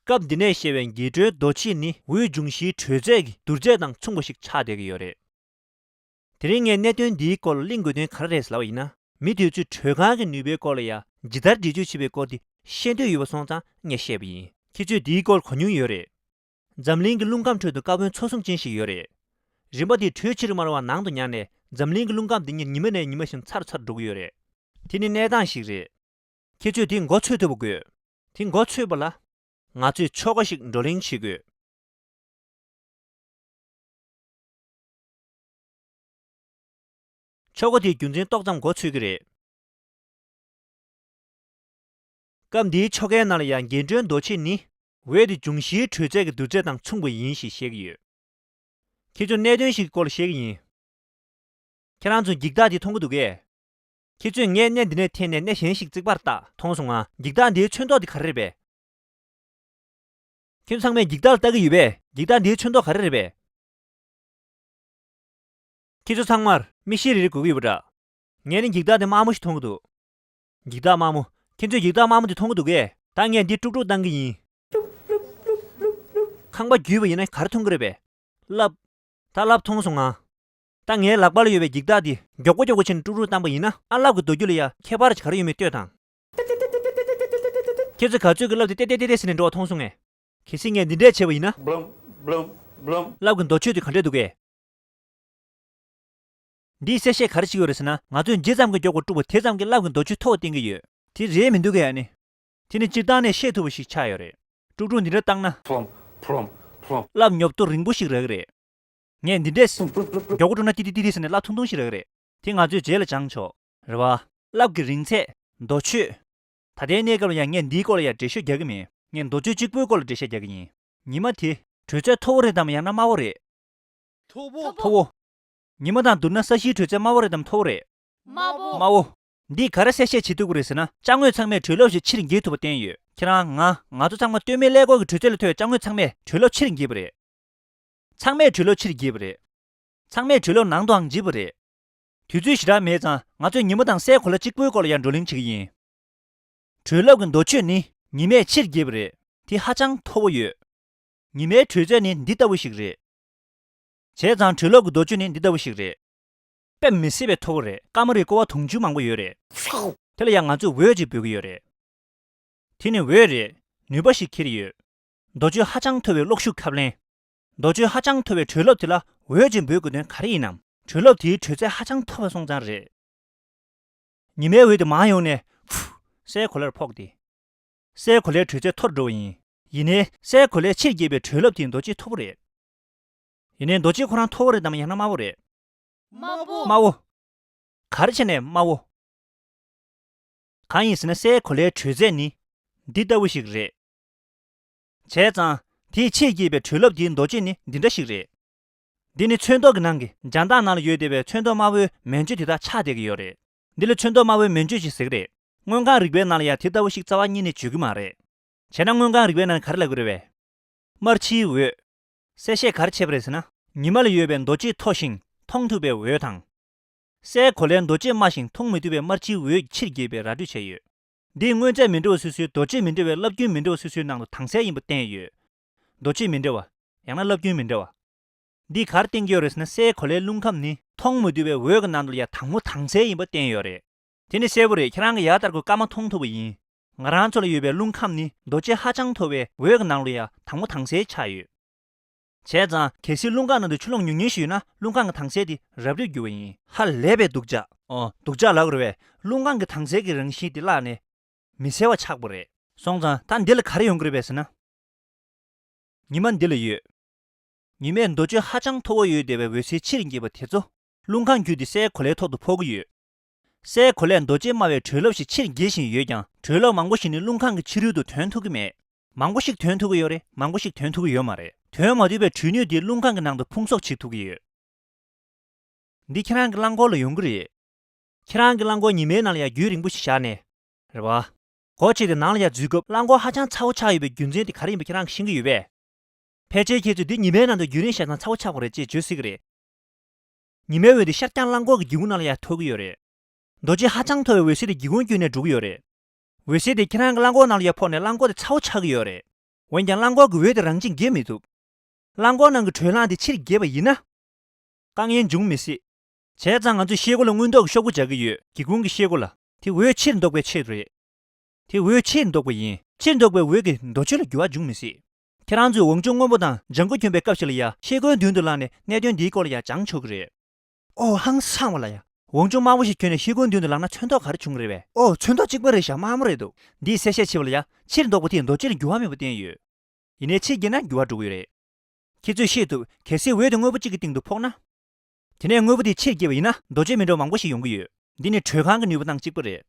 སྐབས་འདི་ནས་བཤད་པའི་འགྱེལ་འགྲོའི་རྡོ་ཕྱེ་ནི་འོད་འབྱུང་བཞིའི་དྲོད་ཚད་ཀྱི་བསྡུར་ཚད་དང་མཚུངས་པ་ཞིག་ཆགས་བསྡད་ཀྱི་ཡོད་རེད། དེ་རིང་ངས་གནད་དོན་འདིའི་སྐོར་ལ་གླེང་དགོས་དོན་ག་རེ་རེད་ཟེར་ལབ་པ་ཡིན་ན། མི་དེ་ཚོས་དྲོད་ཁང་གི་ནུས་པའི་སྐོར་ལ་ཡང་ཇི་ལྟར་འགྲེལ་བརྗོད་བྱེད་པའི་སྐོར་དེ་ཤེས་འདོད་ཡོད་པ་སོང་ཙང་ངས་བཤད་པ་ཡིན། ཁྱེད་ཚོས་འདིའི་སྐོར་གོ་མྱོང་ཡོད་རེད། འཛམ་གླིང་གི་རླུང་ཁམས་ཁྲོད་དུ་ཀར་བོན་ཚོགས་ཟུང་ཅན་ཞིག་ཡོད་རེད། རིམ་པ་དེ་དྲོད་ཕྱིར་མར་བ་ནང་དུ་ཉར་ནས་འཛམ་གླིང་གི་རླུང་ཁམས་འདི་ཉིད་ཉི་མ་ནས་ཉི་མ་བཞིན་ཚ་རུ་ཚ་རུ་འགྲོ་གི་ཡོད་རེད། དེ་ནི་གནས་སྟངས་ཤིག་རེད། ཁྱེད་ཚོས་དེ་མགོ་ཚོས་ཐུབ་པ་དགོས། དེ་མགོ་ཚོས་པ་ལ། ང་ཚོས་ཆོ་ག་ཞིག་བགྲོ་གླེང་བྱེད་དགོས། ཆོ་ག་དེའི་རྒྱུ་མཚན་ཏོག་ཙམ་མགོ་ཚོས་ཀྱི་རེད། སྐབས་འདིའི་ཆོ་གའི་ནང་ལ་ཡང་འགྱེལ་འགྲོའི་རྡོ་ཕྱེ་ནི། འོད་དེ་འབྱུང་བཞིའི་དྲོད་ཚད་ཀྱི་བསྡུར་ཚད་དང་མཚུངས་པ་ཡིན་ཞེས་བཤད་ཀྱི་ཡོད། ཁྱེད་ཚོས་གནད་དོན་ཞིག་གི་སྐོར་ལ་བཤད་ཀྱི་ཡིན། ཁྱེད་རང་ཚོས་འགྱིག་ཐག་དེ་མཐོང་གི་འདུག་གས། ཁྱེད་ཚོས་ངས་གནས་འདི་ནས་འཐེན་ནས་གནས་གཞན་ཞིག་བརྩིགས་པར་བལྟ། མཐོང་སོང་ང་། འགྱིག་ཐག་འདིའི་ཚོན་མདོག་དེ་ག་རེ་རེད་པས། ཁྱེད་ཚོ་ཚང་མས་འགྱིག་ཐག་ལ་ལྟ་གི་ཡོད་པས། འགྱིག་ཐག་འདིའི་ཚོན་མདོག་ག་རེ་རེད་པས། ཁྱེད་ཚོ་ཚང་མར་མིག་ཤེལ་རེ་རེ་དགོས་ཀྱི་ཡོད་པ་འདྲ། ངས་ནི་འགྱིག་ཐག་དེ་དམར་མོ་ཞིག་མཐོང་གི་འདུག་འགྱིག་ཐག་དམར་མོ། ཁྱེད་ཚོས་འགྱིག་ཐག་དམར་མོ་དེ་མཐོང་གི་འདུག་གས། ད་ངས་འདི་དཀྲུག་དཀྲུག་བཏང་གི་ཡིན། ཁང་པ་བརྒྱུས་པ་ཡིན་ན་ག་རེ་མཐོང་གི་རེད་པས། ལབ། ད་ལབ། མཐོང་སོང་ང་། ད་ངའི་ལག་པ་ལ་ཡོད་པའི་འགྱིག་ཐག་འདི་མགྱོགས་པོ་མགྱོགས་པོ་བྱས་ནས་དཀྲུག་དཀྲུག་བཏང་པ་ཡིན་ན། ཨ། ལབ་ཀྱི་རྡོ་རྒྱུག་ལ་ཡ་ཁྱད་པར་ག་རེ་ཡོད་མེད་ལྟོས་དང་། ཁྱེད་ཚོས་ག་ཚོད་ཀྱིས་ལབ་དེ་ཏེ་ཏེ་ཏེ་ཏེ་ཟེར་ནས་འགྲོ་བ་མཐོང་སོང་ངས། གལ་སྲིད་ངས་འདི་འདྲས་བྱས་པ་ཡིན་ན། ལབ་ཀྱི་རྡོ་གཅོད་དེ་ག་འདྲས་འདུག་གས། འདིས་གསལ་བཤད་ག་རེ་བྱེད་ཀྱི་ཡོད་རེད་ཟེར་ན། ང་ཚོས་ཇི་ཙམ་གྱིས་མགྱོགས་པར་དཀྲུགས་པ་དེ་ཙམ་གྱིས་ལབ་ཀྱི་རྡོ་གཅོད་མཐོ་བ་བསྟན་གྱི་ཡོད། དེ་རེད་མི་འདུག་གས་ཨ་ནི། དེ་ནི་སྤྱིར་བཏང་ནས་ཤེས་ཐུབ་པ་ཞིག་ཆགས་ཡོད་རེད། དཀྲུག་དཀྲུག་འདི་འདྲ་བཏང་ན། ལབ་ཉོབ་ཏོ་རིང་པོ་ཞིག་རག་གི་རེད། ངས་འདི་འདྲས། མགྱོགས་པོ་དཀྲུགས་ན་ཏི་ཏི་ཏི་ཏི་ཟེར་ནས་ལབ་ཐུང་ཐུང་ཞིག་རག་གི་རེད། དེ་ང་ཚོས་རྗེས་ལ་སྦྱང་ཆོག་རེད་བ། ལབ་ཀྱི་རིང་ཚད། རྡོ་གཅོད། ད་ལྟའི་གནས་སྐབས་ལ་ཡང་ངས་འདིའི་སྐོར་ལ་ཡང་འགྲེལ་བཤད་རྒྱག་གི་མེད། ངས་རྡོ་གཅོད་གཅིག་པུའི་སྐོར་ལ་འགྲེལ་བཤད་རྒྱག་གི་ཡིན། ཉི་མ་དེ་དྲོད་ཚད་མཐོ་བོ་རེད་དམ་ཡང་ན་དམའ་བོ་རེད། མཐོ་བོ། མཐོ་བོ། ཉི་མ་དང་བསྡུར་ན་ས་གཞིའི་དྲོད་ཚད་དམའ་བོ་རེད་དམ་མཐོ་བོ་རེད། དམའ་བོ། དམའ་བོ། འདིས་ག་རེ་གསལ་བཤད་བྱེད་ཐུབ་ཀྱི་རེད་ཟེར་ན། ཅ་དངོས་ཚང་མས་དྲོད་རླབས་ཤིག་ཕྱིར་འགྱེལ་ཐུབ་པ་བསྟན་ཡོད། ཁྱེད་རང་། ང་། ང་ཚོ་ཚང་མ་སྟོད་སྨད་ཀླད་ཀོར་གྱི་དྲོད་ཚད་ལ་ཐོས། ཅ་དངོས་ཚང་མས་དྲོད་རླབས་ཕྱིར་འགྱེལ་བ་རེད། ཚང་མས་དྲོད་རླབས་ཕྱིར་འགྱེལ་བ་རེད། ཚང་མས་དྲོད་རླབས་ནང་དུའང་འགྱེལ་བ་རེད། དུས་ཚོད་ཞེ་དྲག་མེད་ཙང་ང་ཚོས་ཉི་མ་དང་སའི་གོ་ལ་གཅིག་པུའི་སྐོར་ལ་ཡང་བགྲོ་གླེང་བྱེད་ཀྱི་ཡིན། དྲོད་རླབས་ཀྱི་མདོ་ཆོས་ནི་ཉི་མས་ཕྱིར་འགྱེལ་བ་རེད། དེ་ཧ་ཅང་མཐོ་བོ་ཡོད། ཉི་མའི་དྲོད་ཚད་ནི་འདི་ལྟ་བུ་ཞིག་རེད། བྱས་ཙང་དྲོད་རླབས་ཀྱི་མདོ་ཆོས་ནི་འདི་ལྟ་བུ་ཞིག་རེད། དཔེ་མི་སྲིད་པའི་མཐོ་བོ་རེད། སྐར་མ་རེར་ཀོ་བ་དུང་ཕྱུར་མང་པོ་ཡོད་རེད། དེ་ལ་ཡང་ང་ཚོས་འོད་ཅིག་འབོད་ཀྱི་ཡོད་རེད། དེ་ནི་འོད་རེད། ནུས་པ་ཞིག་འཁྱེར་ཡོད། མདོ་ཆོས་ཧ་ཅང་མཐོ་བའི་གློག་ཤུགས་ཁབ་ལེན། མདོ་ཆོས་ཧ་ཅང་མཐོ་བའི་དྲོད་རླབས་དེ་ལ་འོད་ཅིག་འབོད་དགོས་དོན་ག་རེ་ཡིན་ནམ། དྲོད་རླབས་དེའི་དྲོད་ཚད་ཧ་ཅང་མཐོ་བ་སོང་ཙང་རེད། ཉི་མའི་འོད་དེ་མར་ཡོང་ནས་ཕུ། སའི་གོ་ལར་ཕོག་སྟེ། སའི་གོ་ལའི་དྲོད་ཚད་མཐོ་རུ་འགྲོ་བ་ཡིན། ཡིན་ནའི་སའི་གོ་ལའི་ཕྱིར་འགྱེལ་བའི་དྲོད་རླབས་དེ་མདོ་ཆོས་མཐོ་པོ་རེད། ཡིན་ནའི་མདོ་ཆོས་ཁོ་རང་མཐོ་བོ་རེད་དམ་ཡང་ན་དམའ་བོ་རེད། དམའ་བོ། དམའ་བོ། ག་རེ་བྱས་ནས་དམའ་བོ། གང་ཡིན་ཟེར་ན་སའི་གོ་ལའི་དྲོད་ཚད་ནི་འདི་ལྟ་བུ་ཞིག་རེད། བྱས་ཙང་དེས་ཕྱིར་འགྱེལ་བའི་དྲོད་རླབས་དེའི་མདོ་ཆོས་ནི་འདི་འདྲ་ཞིག་རེད། འདི་ནི་ཚོན་མདོག་གི་ནང་གི་རྒྱང་ཐག་ནང་ལ་ཡོད་བསྡད་པའི་ཚོན་མདོག་དམར་པོའི་མན་ཆོད་དེ་དག་ཆགས་བསྡད་ཀྱི་ཡོད་རེད། འདི་ལ་ཚོན་མདོག་དམར་པོའི་མན་ཆོད་ཅེས་ཟེར་གྱི་རེད། མངོན་གང་རིག་པའི་ནང་ལ་ཡང་དེ་ལྟ་བུ་ཞིག་རྩ་བ་ཉིད་ནས་བརྗོད་ཀྱི་མ་རེད། བྱས་ན་མངོན་རྐང་རིག་པའི་ནང་ག་རེ་ལབ་ཀྱི་རེད་པས། དམར་ཕྱིའི་འོད། གསལ་བཤད་ག་རེ་བྱས་པ་རེད་ཟེར་ན། ཉི་མ་ལ་ཡོད་པའི་རྡོ་རྗེ་མཐོ་ཞིང་མཐོང་ཐུབ་པའི་འོད་དང་། སའི་གོ་ལའི་རྡོ་རྗེ་དམའ་ཞིང་མཐོང་མི་ཐུབ་པའི་དམར་ཕྱིའི་འོད་ཀྱིས་ཕྱིར་གྱེས་པའི་ར་སྤྲོད་བྱས་ཡོད། འདིས་དངོས་རྫས་མི་འདྲ་བ་སོ་སོའི་རྡོ་རྗེ་མི་འདྲ་བའི་རླབས་རྒྱུན་མི་འདྲ་བ་སོ་སོའི་ནང་དུ་དྭངས་གསལ་ཡིན་པ་བསྟན་ཡོད། རྡོ་རྗེ་མི་འདྲ་བ། ཡང་ན་རླབས་རྒྱུན་མི་འདྲ་བ། འདིས་ག་རེ་བསྟན་གྱི་ཡོད་རེད་ཟེར་ན། སའི་གོ་ལའི་རླུང་ཁམས་ནི་མཐོང་མི་ཐུབ་པའི་འོད་ཀྱི་ནང་དུ་ཡང་དྭངས་མོ་དྭངས་གསལ་ཡིན་པ་བསྟན་ཡོད་རེད། དེ་ནི་གསལ་པོ་རེད། ཁྱེད་རང་གིས་ཡར་ལྟ་དགོས། སྐར་མ་མཐོང་ཐུབ་པ་ཡིན། ང་རང་ཚོ་ལ་ཡོད་པའི་རླུང་ཁམས་ནི་རྡོ་རྗེ་ཧ་ཅང་མཐོ་བའི་འོད་ཀྱི་ནང་ལ་ཡང་དྭངས་མོ་དྭངས་གསལ་ཆགས་ཡོད། བྱས་ཙང་གལ་སྲིད་རླུང་ཁམས་ནང་དུ་ཆུ་ཀླུང་ཉུང་ཉུང་ཞིག་ཡོད་ན། རླུང་ཁམས་ཀྱི་དྭངས་གསལ་དེ་རབ་རིབ་འགྱུར་བ་ཡིན། ཧ་ལས་པའི་སྡུག་ཅག་ཨོ། སྡུག་ཅག་ལབ་དགོས་རེད་པས། རླུང་ཁམས་ཀྱི་དྭངས་གསལ་གྱི་རང་བཞིན་དེ་བརླག་ནས་མི་གསལ་བ་ཆགས་པ་རེད། སོང་ཙང་ད་འདི་ལ་ག་རེ་ཡོང་གི་རེད་པས་ཟེར་ན། ཉི་མ་འདི་ལ་ཡོད། ཉི་མས་རྡོ་རྗེ་ཧ་ཅང་མཐོ་བོ་ཡོད་བསྡད་པའི་འོད་ཟེར་ཕྱིར་འགྱེད་པ་དེ་ཚོ་རླུང་ཁམས་བརྒྱུད་དེ་སའི་གོ་ལའི་ཐོག་ཏུ་ཕོག་གི་ཡོད། སའི་གོ་ལས་རྡོ་རྗེ་དམའ་བའི་དྲོད་རླབས་ཤིག་ཕྱིར་འགྱེད་བཞིན་ཡོད་ཀྱང་། དྲོད་རླབས་མང་པོ་ཞིག་ནི་རླུང་ཁམས་ཀྱི་ཕྱི་རོལ་དུ་ཐོན་ཐུབ་ཀྱི་མེད། མང་པོ་ཞིག་ཐོན་ཐུབ་ཀྱི་ཡོད་རེད། མང་པོ་ཞིག་ཐོན་ཐུབ་ཀྱི་ཡོད་མ་རེད། ཐོན་མ་ཐུབ་པའི་དྲོད་ནུས་དེ་རླུང་ཁམས་ཀྱི་ནང་དུ་ཕུང་གསོག་བྱེད་ཐུབ་ཀྱི་ཡོད། འདི་ཁྱེད་རང་གི་རླངས་འཁོར་ལ་ཡོང་གི་རེད། ཁྱེད་རང་གི་རླངས་འཁོར་ཉི་མའི་ནང་ལ་ཡང་རྒྱུན་རིང་པོ་ཞིག་བཞག་ནས། རེད་པ། སྒོ་ཕྱེ་སྟེ་ནང་ལ་ཡང་འཛུལ་སྐབས་རླངས་འཁོར་ཧ་ཅང་ཚ་བོ་ཆགས་ཡོད་པའི་རྒྱུ་མཚན་དེ་ག་རེ་ཡིན་པ་ཁྱེད་རང་གིས་ཤེས་ཀྱི་ཡོད་པས། ཕལ་ཆེར་ཁྱེད་ཚོས་འདི་ཉི་མའི་ནང་དུ་རྒྱུན་རིང་བཞག་ཙང་ཚ་བོ་ཆགས་པ་རེད་ཅེས་བརྗོད་སྲིད་ཀྱི་རེད། ཉི་མའི་འོད་དེ་ཤར་རྐྱང་རླངས་འཁོར་གྱི་སྒེའུ་ཁུང་ནང་ལ་ཡང་ཐོགས་ཀྱི་ཡོད་རེད། རྡོ་རྗེ་ཧ་ཅང་མཐོ་བའི་འོད་ཟེར་དེ་སྒེའུ་ཁུང་བརྒྱུད་ནས་འགྲོ་གི་ཡོད་རེད། འོད་ཟེར་དེ་ཁྱེད་རང་གི་རླངས་འཁོར་ནང་ལ་ཡང་ཕོག་ནས་རླངས་འཁོར་དེ་ཚ་བོ་ཆགས་ཀྱི་ཡོད་རེད། འོན་ཀྱང་རླངས་འཁོར་གྱི་འོད་དེ་རང་བཞིན་འགྱེད་མི་ཐུབ། རླངས་འཁོར་ནང་གི་དྲོད་རླངས་དེ་ཕྱིར་འགྱེད་པ་ཡིན་ན། དཀའ་ངལ་འབྱུང་མི་སྲིད། བྱས་ཙང་ང་ཚོས་ཤེལ་སྒོ་ལ་དངུལ་མདོག་གི་ཤོག་བུ་སྦྱར་གྱི་ཡོད། སྒེའུ་ཁུང་གི་ཤེལ་སྒོ་ལ། དེ་འོད་ཕྱིར་ལྡོག་པའི་ཆེད་དུ་རེད། དེ་འོད་ཕྱིར་ལྡོག་པ་ཡིན། ཕྱིར་ལྡོག་པའི་འོད་ཀྱིས་རྡོ་རྗེ་ལ་འགྱུར་བ་འབྱུང་མི་སྲིད། ཁྱེད་རང་ཚོས་ཝང་ཅུན་སྔོན་པོ་དང་ལྗང་ཁུ་གྱོན་པའི་སྐབས་ཤིག་ལ་ཡ་ཤེལ་སྒོའི་མདུན་དུ་ལངས་ནས་གནད་དོན་འདིའི་སྐོར་ལ་ཡ་སྦྱང་ཆོག་གི་རེད། ཨོ་ཧང་སངས་པ་ལ་ཡ། ཝང་ཅུན་དམར་པོ་ཞིག་གྱོན་ནས་ཤེལ་སྒོའི་མདུན་དུ་ལངས་ན་ཚོན་མདོག་ག་རེ་བྱུང་གི་རེད་པས། ཨོ་ཚོན་མདོག་གཅིག་པ་རེད་ཤག་དམར་མོ་རེད་འདུག་འདིའི་གསལ་བཤད་བྱེད་པ་ལ་ཡ་ཕྱིར་ལྡོག་པ་དེས་རྡོ་རྗེ་ལ་འགྱུར་བ་མེད་པ་བསྟན་ཡོད། ཡིན་ནའི་ཕྱིར་འགྱེད་ན་འགྱུར་བ་འགྲོ་གི་ཡོད་རེད། ཁྱེད་ཚོས་ཤེས་ཐུབ། གལ་སྲིད་འོད་དེ་དངོས་པོ་གཅིག་གི་སྟེང་དུ་ཕོག་ན། དེ་ནས་དངོས་པོ་དེ་ཕྱིར་འགྱེད་པ་ཡིན་ན་རྡོ་རྗེ་མི་འདྲ་བ་མང་པོ་ཞིག་ཡོང་གི་ཡོད། འདི་ནི་དྲོད་ཁང་གི་ནུས་པ་དང་གཅིག་པ་རེད།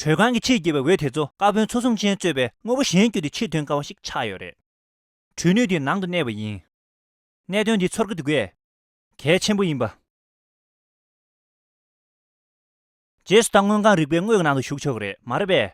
དྲོད་ཁང་གི་ཕྱིར་འགྱེད་པའི་འོད་དེ་ཚོ་ཀར་བོན་ཚོ་ཟུང་ཅན་གཙོས་པའི་དངོས་པོ་གཞན་བརྒྱུད་དེ་ཕྱིར་ཐོན་དཀའ་བ་ཞིག་ཆགས་ཡོད་རེད། དྲོད་ནུས་དེ་ནང་དུ་གནས་པ་ཡིན། གནད་དོན་འདི་ཚོར་གྱི་འདུག་གས། གལ་ཆེན་པོ་ཡིན་པ། རྗེས་སུ་ད་མངོན་རྐང་རིག་པའི་དངོས་ཀྱི་ནང་དུ་ཞུགས་ཆོག་གི་རེད་མ་རེད་པས།